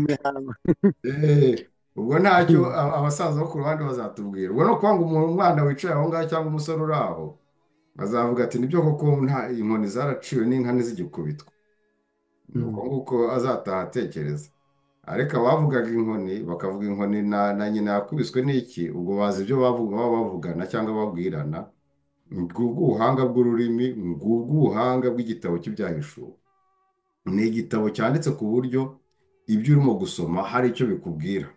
mihango. Ubwo ntacyo abasaza bo ku ruhande bazatubwira. Ubwo ni ukuvuga ngo umwana wicaye aho ngaho cyangwa umusore uri aho bazavuga ati nibyo koko nta inkoni zaraciwe n'inka ntizigikubitwa. Ni uko nguko azataha atekereza. Ariko abavugaga inkoni bakavuga inkoni na nyina yakubiswe n'iki, ubwo bazi ibyo bavuga, baba bavugana cyangwa babwirana. Ngubwo ubuhanga bw'ururimi, ngubwo ubuhanga bw'igitabo cy'Ibyahishuwe. Ni igitabo cyanditse ku buryo ibyo urimo gusoma hari icyo bikubwira.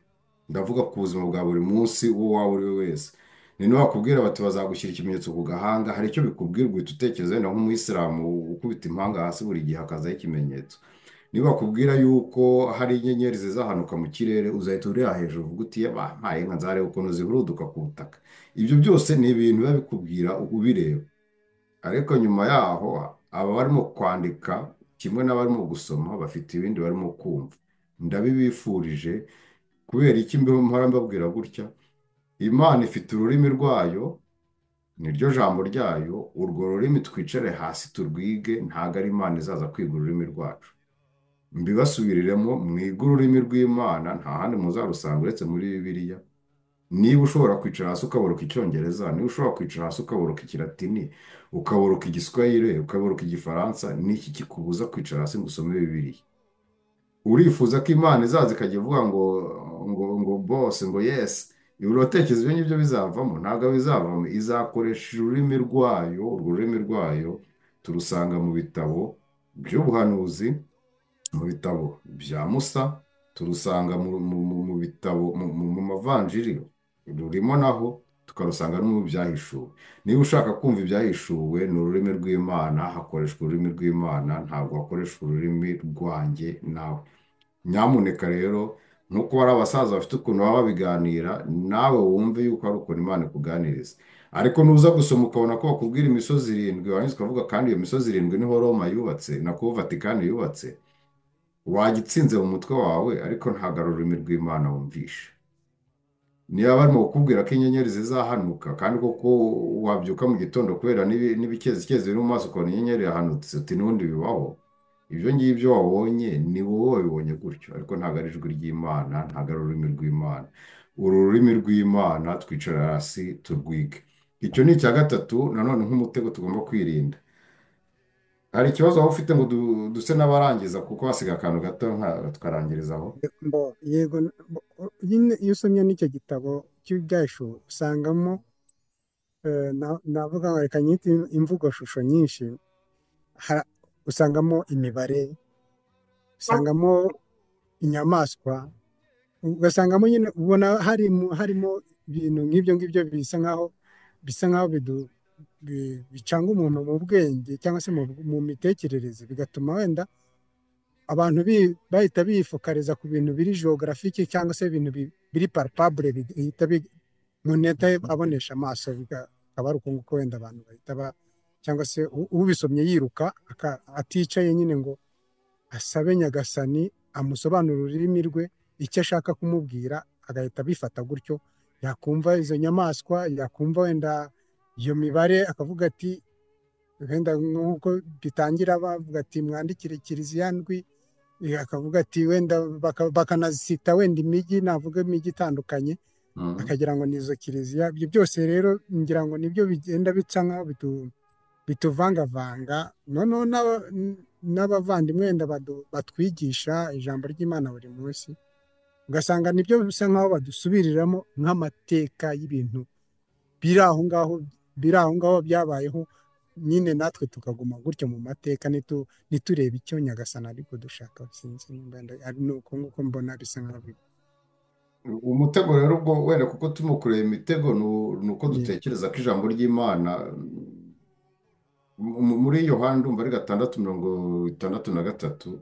Ndavuga ku buzima bwa buri munsi, uwo waba uri we wese. Ni niba bakubwira bati bazagushyira ikimenyetso ku gahanga, hari icyo bikubwira uhita utekereza wenda nk'umuyisilamu ukubita impanga hasi buri gihe hakazaho ikimenyetso. Niba bakubwira yuko hari inyenyeri zizahanuka mu kirere, uzahita ureba hejuru uvuga uti bampaye inka nzareba ukuntu zihuruduka ku butaka. Ibyo byose ni ibintu biba bikubwira ubireba. Ariko nyuma yaho aba barimo kwandika kimwe n'abarimo gusoma bafite ibindi barimo kumva. Ndabibifurije. Kubera iki mpora mbabwira gutya? Imana ifite ururimi rwayo, niryo jambo ryayo, urwo rurimi twicare hasi turwige, ntabwo ari Imana izaza kwiga ururimi rwacu. Mbibasubiriremo, mwige ururimi rw'Imana, nta handi muzarusanga uretse muri Bibiliya. Niba ushobora kwicara hasi ukaboroka icyongereza, niba ushobora kwicara hasi ukaboroka ikilatini, ukaboroka igiswahili, ukaboroka igifaransa, ni iki kikubuza kwicara hasi ngo usome Bibiliya? Urifuza ko Imana izaza ikajya ivuga ngo bose ngo yes, uratekereza ibyo ngibyo bizavamo? Ntabwo bizavamo. Izakoresha ururimi rwayo. Urwo rurimi rwayo turusanga mu bitabo by'ubuhanuzi, mu bitabo bya Musa, turusanga mu bitabo, mu mavanjiri rurimo naho, tukarusanga no mu byahishuwe. Niba ushaka kumva ibyahishuwe, ni ururimi rw'Imana, hakoreshwa ururimi rw'Imana, ntabwo hakoreshwa ururimi rwanjye nawe. Nyamuneka rero, nk'uko hari abasaza bafite ukuntu baba babiganira, nawe wumve yuko hari ukuntu Imana ikuganiriza. Ariko nuza gusoma ukabona ko bakubwira imisozi irindwi, warangiza ukavuga kandi iyo misozi irindwi niho Roma yubatse, nako Vatikani yubatse, wagitsinze mu mutwe wawe, ariko ntabwo ari ururimi rw'Imana wumvishe. Niba barimo kukubwira ko inyenyeri zizahanuka, kandi koko wabyuka mu gitondo kubera n'ibikezikezi biri mu maso ukabona inyenyeri irahanutse, uti n'ubundi bibaho. Ibyo ngibyo wabonye ni wowe wabibonye gutyo, ariko ntabwo ari ijwi ry'Imana, ntabwo ari ururimi rw'Imana. Uru rurimi rw'Imana twicara hasi turwige. Icyo ni icya gatatu, nanone nk'umutego tugomba kwirinda. Hari ikibazo waba ufite ngo duse n'abarangiza, kuko hasigaye akantu gato tukarangirizaho. Yego, nyine iyo usomye n'icyo gitabo cy'Ibyahishuwe usangamo Navuga ngo reka nyite imvugoshusho nyinshi, usangamo imibare, usangamo inyamaswa, ugasangamo nyine ubona harimo ibintu nk'ibyo ngibyo bisa nkaho bicanga umuntu mu bwenge cyangwa se mu mitekerereze, bigatuma wenda abantu bahita bifokariza ku bintu biri geographique cyangwa se ibintu biri palpable, bihita umuntu ahita abonesha amaso, bikaba ari uko nguko wenda abantu bahita cyangwa se ubisomye yiruka aticaye nyine ngo asabe Nyagasani amusobanurire ururimi rwe icyo ashaka kumubwira, agahita abifata gutyo. Yakumva izo nyamaswa, yakumva wenda iyo mibare, akavuga ati wenda nk'uko bitangira bavuga ati mwandikire kiliziya ndwi, akavuga ati wenda bakanazita wenda imijyi, navuga imijyi itandukanye, akagira ngo ni izo kiliziya. Ibyo byose rero ngira ngo nibyo bigenda bica nkaho bituvangavanga. Noneho n'abavandimwe wenda batwigisha ijambo ry'Imana buri munsi, ugasanga nibyo bisa nkaho badusubiriramo nk'amateka y'ibintu biri aho ngaho, biri aho ngaho byabayeho nyine, natwe tukaguma gutyo mu mateka, ntiturebe icyo Nyagasani ari kudushaka. Sinzi nimba ari uko nguko mbona bisa nkaho biri. Umutego rero ubwo wenda kuko turimo kureba imitego ni uko dutekereza ko ijambo ry'Imana muri Yohana ndumva ari 6:63,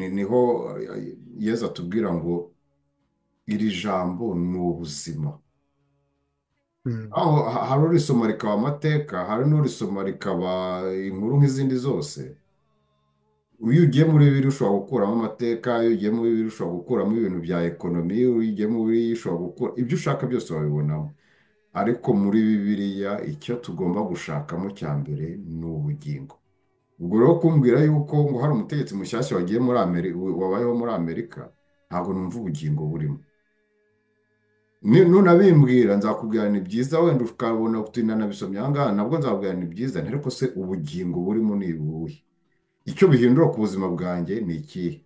niho Yezu atubwira ngo iri jambo ni ubuzima. Aho hari urisoma rikaba amateka, hari n'urisoma rikaba inkuru nk'izindi zose. Iyo ugiye muri Bibiliya ushobora gukuramo amateka, iyo ugiye muri Bibiliya ushobora gukuramo ibintu bya ekonomi, iyo ugiye muri Bibiliya ushobora gukura ibyo ushaka byose wabibonamo. Ariko muri Bibiliya icyo tugomba gushakamo cya mbere ni ubugingo. Ubwo rero kumbwira yuko ngo hari umutegetsi mushyashya wagiye muri wabayeho muri Amerika, ntabwo numva ubugingo burimo. Nunabimbwira nzakubwira ni byiza, wenda ukabona uti nanabisomye aha ngaha, nabwo nzakubwira ni byiza, ariko se ubugingo burimo ni ubuhe? Icyo bihindura ku buzima bwanjye ni ikihe?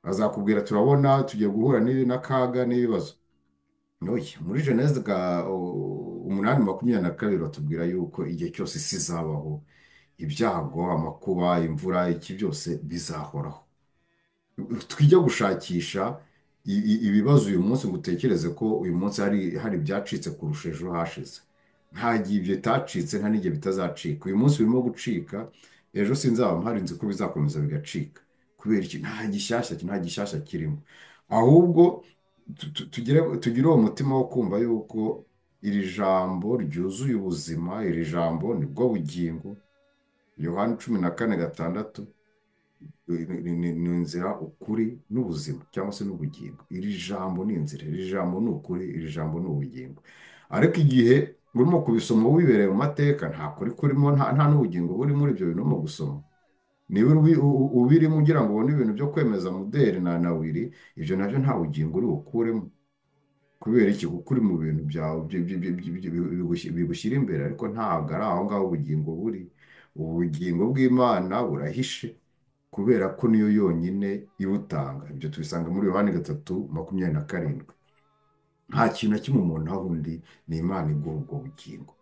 Azakubwira turabona tugiye guhura n'akaga n'ibibazo. Noye, muri Geneze 8:22 batubwira yuko igihe cyose isi izabaho, ibyago, amakuba, imvura, iki byose bizahoraho. Twijya gushakisha ibibazo uyu munsi ngo utekereze ko uyu munsi hari ibyacitse kurusha ejo hashize. Nta gihe ibyo bitacitse, nta n'igihe bitazacika. Uyu munsi birimo gucika, ejo sinzaba mpari nzi ko bizakomeza bigacika. Kubera iki? Nta gishyashya, nta gishyashya kirimo. Ahubwo tugire uwo mutima wo kumva yuko iri jambo ryuzuye ubuzima, iri jambo nibwo bugingo. Yohana 14:6 ni inzira, ukuri n'ubuzima, cyangwa se n'ubugingo. Iri jambo ni inzira, iri jambo ni ukuri, iri jambo ni ubugingo. Ariko igihe urimo kubisoma wibereye mu mateka, nta kuri kurimo, nta n'ubugingo buri muri ibyo bintu urimo gusoma. Niba ubirimo ugira ngo ubone ibintu byo kwemeza Muderi na Nawiri, ibyo nabyo nta bugingo uri bukuremo. Kubera iki? Kuko uri mu bintu byawe bigushyira imbere, ariko ntabwo ari aho ngaho ubugingo buri. Ubugingo bw'Imana burahishe, kubera ko niyo yonyine ibutanga. Ibyo tubisanga muri Yohani 3:27. Nta kintu na kimwe umuntu aho undi, ni Imana iguha ubwo bugingo.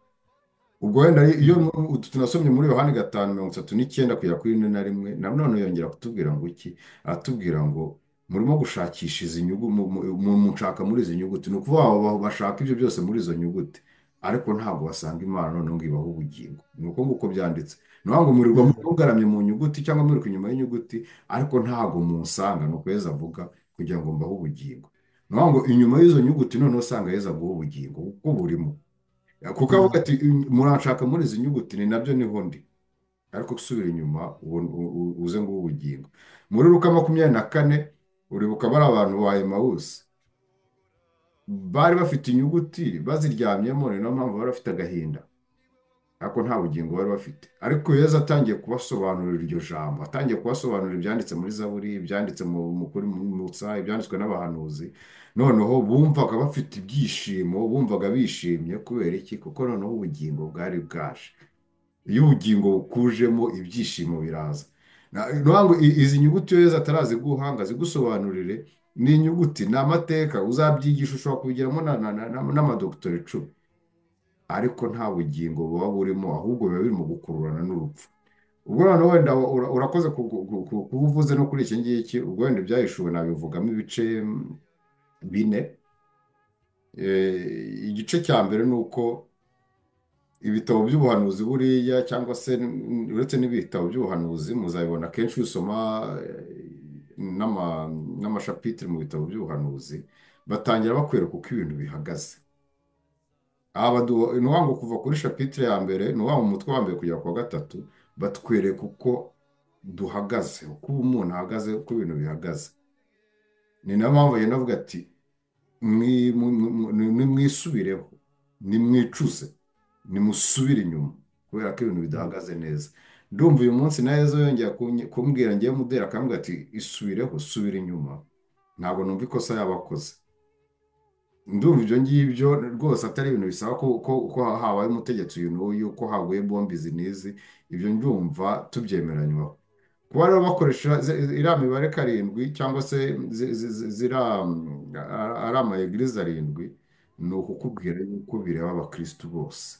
Ubwo wenda iyo tunasomye muri Yohani 5:39 kugera kuri 41, na none yongera kutubwira ngo iki? Aratubwira ngo murimo gushakisha izi nyugu, mushaka muri izi nyuguti. Ni ukuvuga ngo bashaka ibyo byose muri izo nyuguti, ariko ntabwo basanga Imana noneho ngo ibahe ubugingo. Ni uko nguko byanditse. Ni ukuvuga ngo murirwa mugaramye mu nyuguti cyangwa mwiruka inyuma y'inyuguti, ariko ntabwo munsanga. Ni uko Yezu avuga kugira ngo mbahe ubugingo. Ni ukuvuga ngo inyuma y'izo nyuguti noneho usanga Yezu aguha ubugingo kuko burimo. Kuko avuga ati muranshaka muri izi nyuguti, ni nabyo niho ndi, ariko gusubira inyuma uze ngo ubugingo. Muri Luka 24 uribuka bari abantu ba Emawusi bari bafite inyuguti baziryamyemo, ni nayo mpamvu bari bafite agahinda, ariko nta bugingo bari bafite. Ariko Yezu atangiye kubasobanurira iryo jambo, atangiye kubasobanurira ibyanditse muri Zaburi, ibyanditse kuri Musa, ibyanditswe n'abahanuzi, noneho bumvaga bafite ibyishimo, bumvaga bishimye. Kubera iki? Kuko noneho ubugingo bwari bwaje. Iyo ubugingo bukujemo ibyishimo biraza. Izi nyuguti iyo Yezu ataraziguha ngo azigusobanurire, ni inyuguti, ni amateka, uzabyigisha, ushobora kubigiramo n'amadokitori 10. Ariko nta bugingo buba burimo, ahubwo biba birimo gukururana n'urupfu. Ubwo noneho wenda urakoze kuba uvuze no kuri iki ngiki, ubwo wenda ibyahishuwe nabivugamo ibice bine. Igice cya mbere ni uko ibitabo by'ubuhanuzi buriya, cyangwa se uretse n'ibitabo by'ubuhanuzi muzabibona kenshi usoma n'amashapitire mu bitabo by'ubuhanuzi, batangira bakwereka uko ibintu bihagaze. Ni ukuvuga ngo kuva kuri shapitire ya mbere, ni ukuvuga ngo mu mutwe wa mbere kugera ku wa gatatu, batwereka uko duhagaze, uko umuntu ahagaze, uko ibintu bihagaze. Ni nayo mpamvu bagenda bavuga ati nimwisubireho, nimwicuze, nimusubire inyuma, kubera ko ibintu bidahagaze neza. Ndumva uyu munsi na Yezu yongera kumbwira ngewe mudera, akambwira ati isubireho, subira inyuma. Ntabwo numva ikosa yaba akoze. Ndumva ibyo ngibyo rwose atari ibintu bisaba ko habaye umutegetsi uyu n'uyu, ko haguye bombi izi n'izi, ibyo ndumva tubyemeranywaho. Kuba rero bakoresha iriya mibare karindwi cyangwa se ari ama egirize arindwi, ni ukukubwira yuko bireba abakirisitu bose,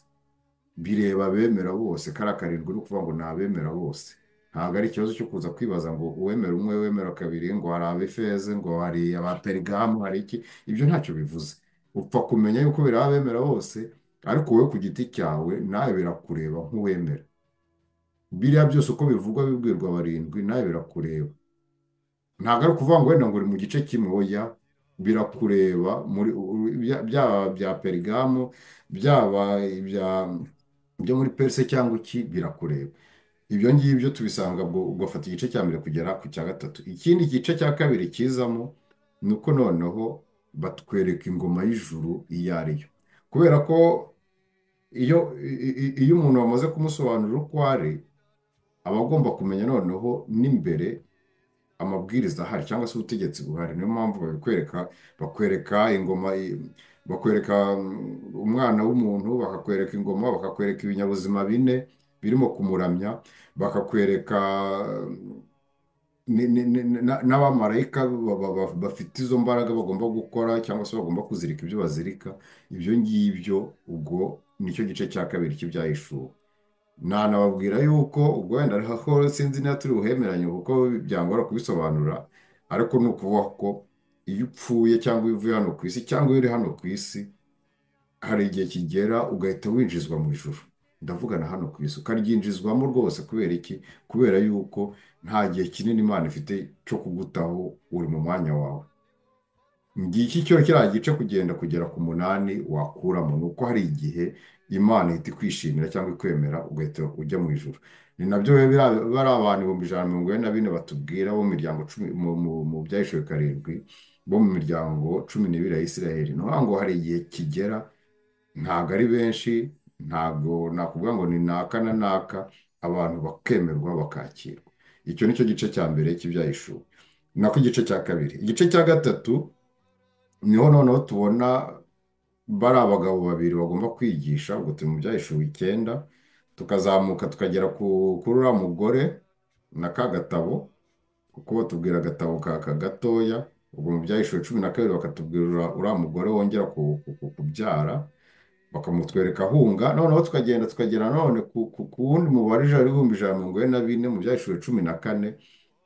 bireba abemera bose. Kariya karindwi ni ukuvuga ngo ni abemera bose, ntabwo ari ikibazo cyo kuza kwibaza ngo uwemera umwe, uwemera kabiri, ngo hari abefeze, ngo hari abaperigamu, hari iki, ibyo ntacyo bivuze. Upfa kumenya yuko bireba abemera bose, ariko wowe ku giti cyawe nawe birakureba nk'uwemera. Biriya byose uko bivugwa bibwirwa barindwi, nawe birakureba. Ntabwo ari ukuvuga ngo wenda ngo uri mu gice kimwe, oya, birakureba muri byaba bya Perigamu, byaba ibyo muri Perse cyangwa iki, birakureba. Ibyo ngibyo tubisanga ugafata igice cya mbere kugera ku cya gatatu. Ikindi gice cya kabiri kizamo ni uko noneho batwereka ingoma y'ijuru iyo ari yo, kubera ko iyo umuntu bamaze kumusobanurira uko ari, aba agomba kumenya noneho n'imbere amabwiriza ahari cyangwa se ubutegetsi buhari. Niyo mpamvu babikwereka, bakwereka ingoma, bakwereka umwana w'umuntu, bakakwereka ingoma, bakakwereka ibinyabuzima bine birimo kumuramya, bakakwereka n'abamarayika bafite izo mbaraga bagomba gukora cyangwa se bagomba kuzirika ibyo bazirika. Ibyo ngibyo ubwo nicyo gice cya kabiri cy'ibyahishuwe. Nanababwira yuko ubwo wenda aho sinzi niba turi buhemeranye kuko byangora kubisobanura, ariko ni ukuvuga ko iyo upfuye cyangwa iyo uvuye hano ku isi cyangwa iyo uri hano ku isi, hari igihe kigera ugahita winjizwa mu ijuru. Ndavugana hano ku isi ukaryinjizwamo rwose. Kubera iki? Kubera yuko nta gihe kinini Imana ifite cyo kugutaho, uri mu mwanya wawe. Ngiki cyo kiriya gice kugenda kugera ku 8 wakuramo, ni uko hari igihe Imana ihita ikwishimira cyangwa ikwemera ugahita ujya mu ijuru. Ni nabyo biba bari abantu 144,000 batubwira bo mu miryango cumi, mu byahishuwe karindwi, bo mu miryango 12 ya Isiraheli. Ni ukuvuga ngo hari igihe kigera, ntabwo ari benshi, ntabwo nakuvuga ngo ni naka na naka, abantu bakemerwa bakakirwa. Icyo nicyo gice cya mbere cy'ibyahishuwe. Nako igice cya kabiri. Igice cya gatatu niho noneho tubona bari abagabo babiri bagomba kwigisha, ubwo turi mu byahishuwe 9, tukazamuka tukagera kuri uriya mugore na ka gatabo, kuko batubwira agatabo ka gatoya, ubwo mu byahishuwe 12 bakatubwira uriya mugore wongera kubyara, bakamutwereka ahunga. Noneho tukagenda tukagera none ku wundi mubare ijana n'ibihumbi ijana na mirongo ine na bine mu byahishuwe 14,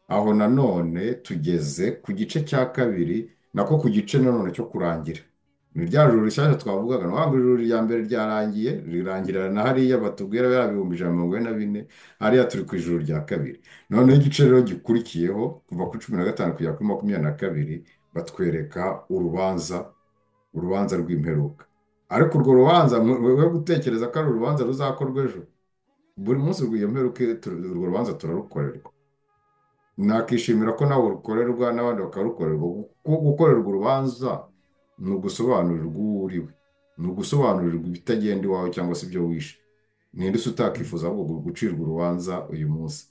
aho nanone tugeze ku gice cya kabiri, nako ku gice nanone cyo kurangira. Ni rya juru rishyashya twavugaga, ni ukuvuga ngo ijuru rya mbere ryarangiye, rirangirana na hariya batubwira bya bihumbi ijana na mirongo ine na bine, hariya turi ku ijuru rya kabiri. Noneho igice rero gikurikiyeho kuva kuri 15 kugera kuri 22, batwereka urubanza rw'imperuka. Ariko urwo rubanza mwe gutekereza ko ari urubanza ruzakorwa ejo, buri munsi rw'iyo mperuka urwo rubanza turarukorerwa. Nakishimira ko nawe urukorerwa n'abandi bakarukorerwa. Kuko gukorerwa urubanza ni ugusobanurirwa uwo uriwe, ni ugusobanurirwa ibitagenda iwawe cyangwa se ibyo wishe. Ninde se utakifuza ahubwo gucirwa urubanza uyu munsi?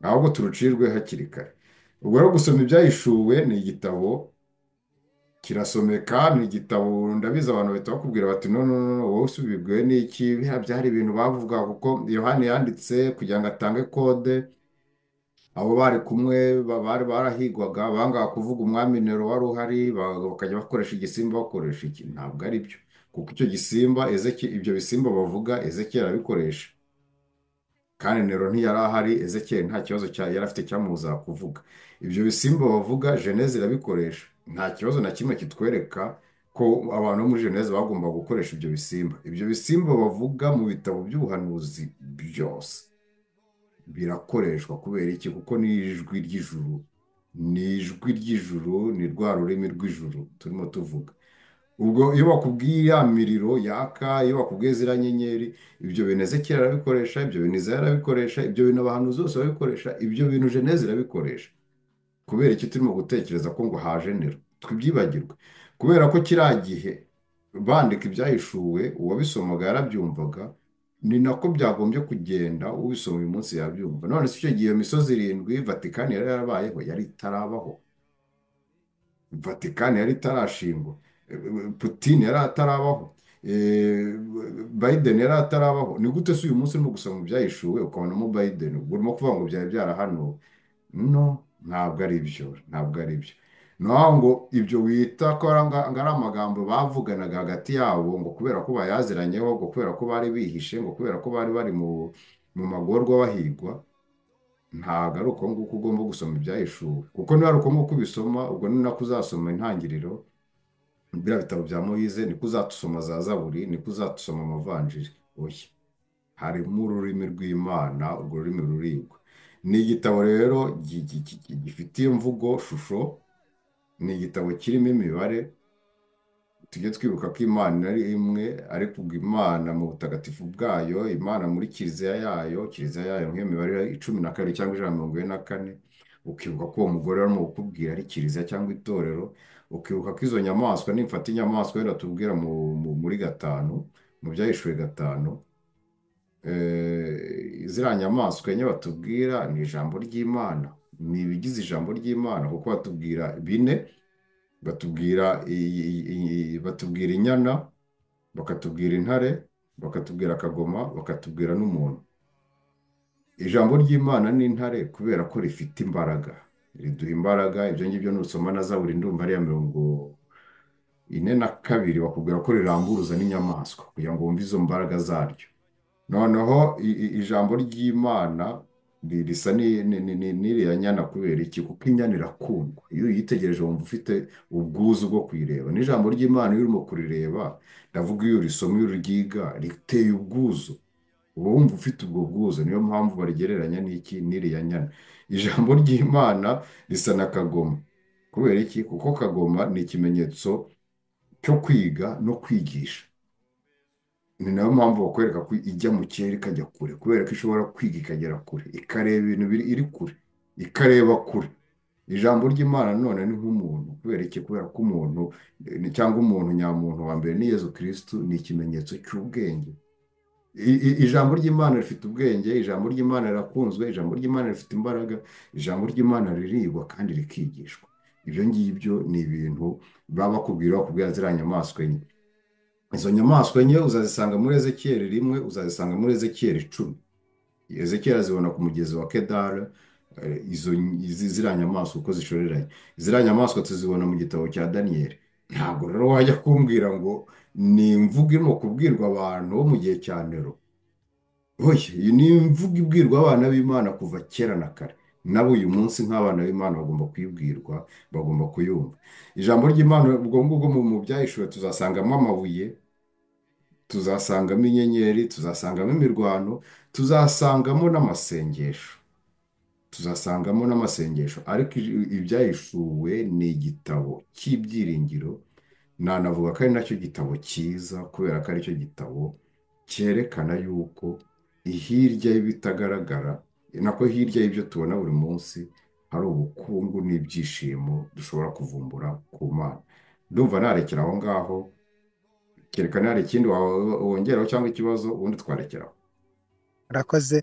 Ahubwo turucirwe hakiri kare. Ubwo rero gusoma ibyahishuwe ni igitabo kirasomeka, ni igitabo ndabizi abantu bahita bakubwira bati no, no, no, wowe usubibwiwe n'iki? Biriya byari ibintu bavuga kuko Yohani yanditse kugira ngo atange kode. Abo bari kumwe bari barahigwaga, bangaga kuvuga umwami Nero wari uhari, bakajya bakoresha igisimba, bakoresha iki. Ntabwo ari byo. Kuko icyo gisimba ibyo bisimba bavuga Ezekiyeli arabikoresha, kandi Nero ntiyari ahari, Ezekiyeli nta kibazo yari afite cyamubuzaga kuvuga. Ibyo bisimba bavuga Geneze irabikoresha, nta kibazo na kimwe kitwereka ko abantu bo muri Geneze bagomba gukoresha ibyo bisimba. Ibyo bisimba bavuga mu bitabo by'ubuhanuzi byose birakoreshwa. Kubera iki? Kuko ni ijwi ry'ijuru, ni ijwi ry'ijuru, ni rwa rurimi rw'ijuru turimo tuvuga. Ubwo iyo bakubwiye ya miriro yaka, iyo bakubwiye ziriya nyenyeri, ibyo bintu Ezekiyeli arabikoresha, ibyo bintu Izaya arabikoresha, ibyo bintu abahanuzi bose barabikoresha, ibyo bintu Geneze irabikoresha. Kubera iki turimo gutekereza ko ngo haje Nero? Tubyibagirwe. Kubera ko kiriya gihe bandika ibyahishuwe, uwabisomaga yarabyumvaga, ni nako byagombye kugenda, ubisoma uyu munsi yabyumva. None se icyo gihe iyo misozi irindwi Vatikani yari yarabayeho? Yari itarabaho. Vatikani yari itarashingwa, Putin yari atarabaho, Biden yari atarabaho. Ni gute se uyu munsi urimo gusoma ibyahishuwe ukabonamo Biden? Ubwo urimo kuvuga ngo byari byarahanuwe? No, ntabwo ari byo, ntabwo ari byo. Ni ukuvuga ngo ibyo wita ko ngo ari amagambo bavuganaga hagati yabo, ngo kubera ko bayaziranyeho, ngo kubera ko bari bihishe, ngo kubera ko bari bari mu magorwa bahigwa, ntabwo ari uko nguko ugomba gusoma ibyahishuwe. Kuko niba ari uko nguko ubisoma, ubwo ni nako uzasoma intangiriro, biriya bitabo bya Moyize, niko uzatusoma za Zaburi, niko uzatusoma amavanjiri. Oya, harimo ururimi rw'Imana, urwo rurimi rurigwa. Ni igitabo rero gifite iyo mvugo shusho, ni igitabo kirimo imibare. Tujye twibuka ko Imana ari imwe, ariko ubwo Imana mu butagatifu bwayo, Imana muri kiliziya yayo, kiliziya yayo nk'iyo mibare 12 cyangwa 144, ukibuka ko uwo mugore arimo kukubwira ari kiliziya cyangwa itorero, ukibuka ko izo nyamaswa, nimfata inyamaswa wenda tubwira muri 5, mu byahishuwe 5, ziriya nyamaswa enye batubwira ni ijambo ry'Imana, ni ibigize ijambo ry'Imana, kuko batubwira bine, batubwira inyana, bakatubwira intare, bakatubwira akagoma, bakatubwira n'umuntu. Ijambo ry'Imana ni intare kubera ko rifite imbaraga, riduha imbaraga. Ibyo ngibyo nusoma na Zaburi ndumva ari iya 42, bakubwira ko riramburuza n'inyamaswa kugira ngo wumve izo mbaraga zaryo. Noneho ijambo ry'Imana risa n'iriya nyana. Kubera iki? Kuko inyana irakundwa, iyo uyitegereje wumva ufite ubwuzu bwo kuyireba. N'ijambo ry'Imana iyo urimo kurireba, ndavuga iyo urisoma, iyo uryiga, riteye ubwuzu, uba wumva ufite ubwo bwuzu. Niyo mpamvu barigereranya n'iki? N'iriya nyana. Ijambo ry'Imana risa na kagoma. Kubera iki? Kuko kagoma ni ikimenyetso cyo kwiga no kwigisha. Ni nayo mpamvu bakwereka ko ijya mu kirere ikajya kure, kubera ko ishobora kwiga ikagera kure, ikareba ibintu biri iri kure, ikareba kure. Ijambo ry'Imana none ni nk'umuntu. Kubera iki? Kubera ko umuntu cyangwa umuntu nyamuntu wa mbere ni Yezu Kristu, ni ikimenyetso cy'ubwenge. Ijambo ry'Imana rifite ubwenge, ijambo ry'Imana rirakunzwe, ijambo ry'Imana rifite imbaraga, ijambo ry'Imana ririgwa kandi rikigishwa. Ibyo ngibyo ni ibintu baba bakubwira, bakubwira ziriya nyamaswa enye. Izo nyamaswa enye uzazisanga muri Ezekiyeli 1, uzazisanga muri Ezekiyeli 10. Ezekiyeli azibona ku mugezi wa Kedara, ziriya nyamaswa uko zishoreranye. Ziriya nyamaswa tuzibona mu gitabo cya Daniyeli. Ntabwo rero wajya kumbwira ngo ni imvugo irimo kubwirwa abantu bo mu gihe cya Nero. Oya, iyi ni imvugo ibwirwa abana b'Imana kuva kera na kare. Nabo uyu munsi nk'abana b'Imana bagomba kuyibwirwa, bagomba kuyumva. Ijambo ry'Imana ubwo ngubwo mu byahishuwe tuzasangamo amabuye, tuzasangamo inyenyeri, tuzasangamo imirwano, tuzasangamo n'amasengesho. Tuzasangamo n'amasengesho. Ariko ibyahishuwe ni igitabo cy'ibyiringiro, nanavuga ko ari nacyo gitabo cyiza, kubera ko aricyo gitabo cyerekana yuko hirya y'ibitagaragara, nako hirya y'ibyo tubona buri munsi, hari ubukungu n'ibyishimo dushobora kuvumbura ku Mana. Ndumva narekera aho ngaho, kereka hari ikindi wongeraho cyangwa ikibazo, ubundi twarekeraho. Murakoze.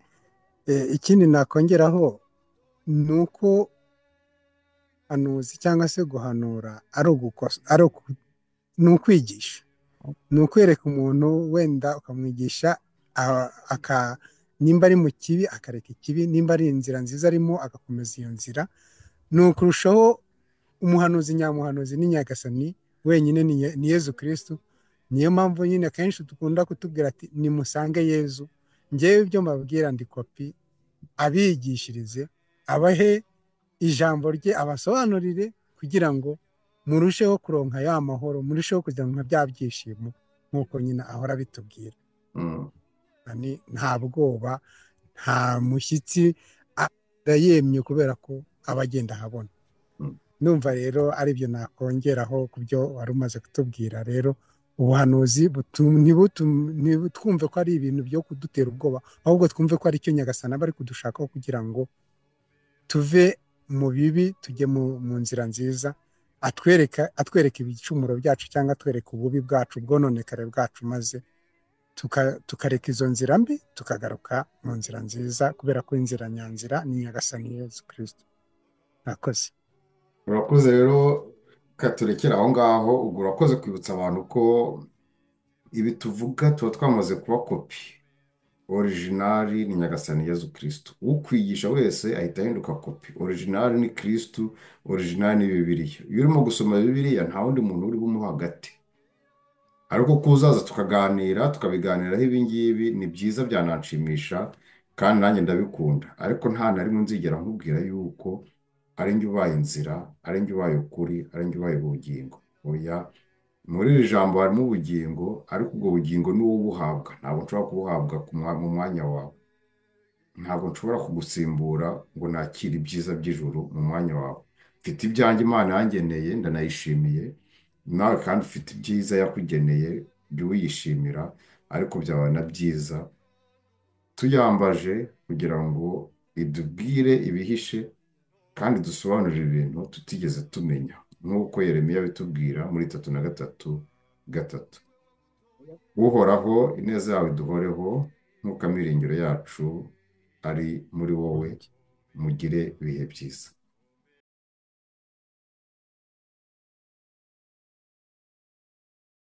Ikindi nakongeraho ni uko hanuzi cyangwa se guhanura ari ni ukwigisha, ni ukwereka umuntu wenda ukamwigisha, nimba ari mu kibi akareka ikibi, nimba ari inzira nziza arimo agakomeza iyo nzira. Ni ukurushaho umuhanuzi nyamuhanuzi ni Nyagasani wenyine, ni Yezu Kristu, Niyo mpamvu nyine akenshi dukunda kutubwira ati nimusange Yezu, ngewe ibyo mbabwira ndi kopi, abigishirize, abahe ijambo rye, abasobanurire kugira ngo murusheho kuronka ya mahoro, murusheho kugira nka bya byishimo nk'uko nyine ahora abitubwira. Nta bwoba, nta mushyitsi, yemye kubera ko aba agenda ahabona. Numva rero aribyo nakongeraho ku byo wari umaze kutubwira. Rero ubuhanuzi ntibutwumve ko ari ibintu byo kudutera ubwoba, ahubwo twumve ko ari cyo Nyagasani aba ari kudushakaho kugira ngo tuve mu bibi tujye mu nzira nziza, atwereka ibicumuro byacu cyangwa atwereka ububi bwacu, ubwononekare bwacu, maze tukareka izo nzira mbi tukagaruka mu nzira nziza, kubera ko inzira nyanzira ni Nyagasani Yezu Kristo. Murakoze. Urakoze rero, katurekera aho ngaho. Ubwo urakoze kwibutsa abantu ko ibi tuvuga tuba twamaze kuba kopi. Orijinali ni Nyagasani Yezu Kristo. Ukwigisha wese ahita ahinduka kopi. Orijinali ni Kristo, orijinali ni Bibiliya. Iyo urimo gusoma Bibiliya nta wundi muntu uri bumuha hagati. Ariko ko uzaza tukaganira, tukabiganiraho ibi ngibi ni byiza, byananshimisha kandi nanjye ndabikunda. Ariko nta na rimwe nzigera nkubwira yuko ari njye ubaye inzira, ari njye ubaye ukuri, ari njye ubaye ubugingo. Oya, muri iri jambo harimo ubugingo, ariko ubwo bugingo ni wowe ubuhabwa. Ntabwo nshobora kubuhabwa mu mwanya wawe. Ntabwo nshobora kugusimbura ngo nakire ibyiza by'ijuru mu mwanya wawe. Mfite ibyanjye Imana yangeneye, ndanayishimiye. Nawe kandi ufite ibyiza yakugeneye, jya uyishimira, ariko byaba na byiza tuyambaje kugira ngo idubwire ibihishe kandi dusobanurire ibintu tutigeze tumenya, nk'uko Yeremiya abitubwira muri 33:3. Uhoraho, ineza yawe iduhoreho, nk'uko amiringiro yacu ari muri wowe. Mugire ibihe byiza.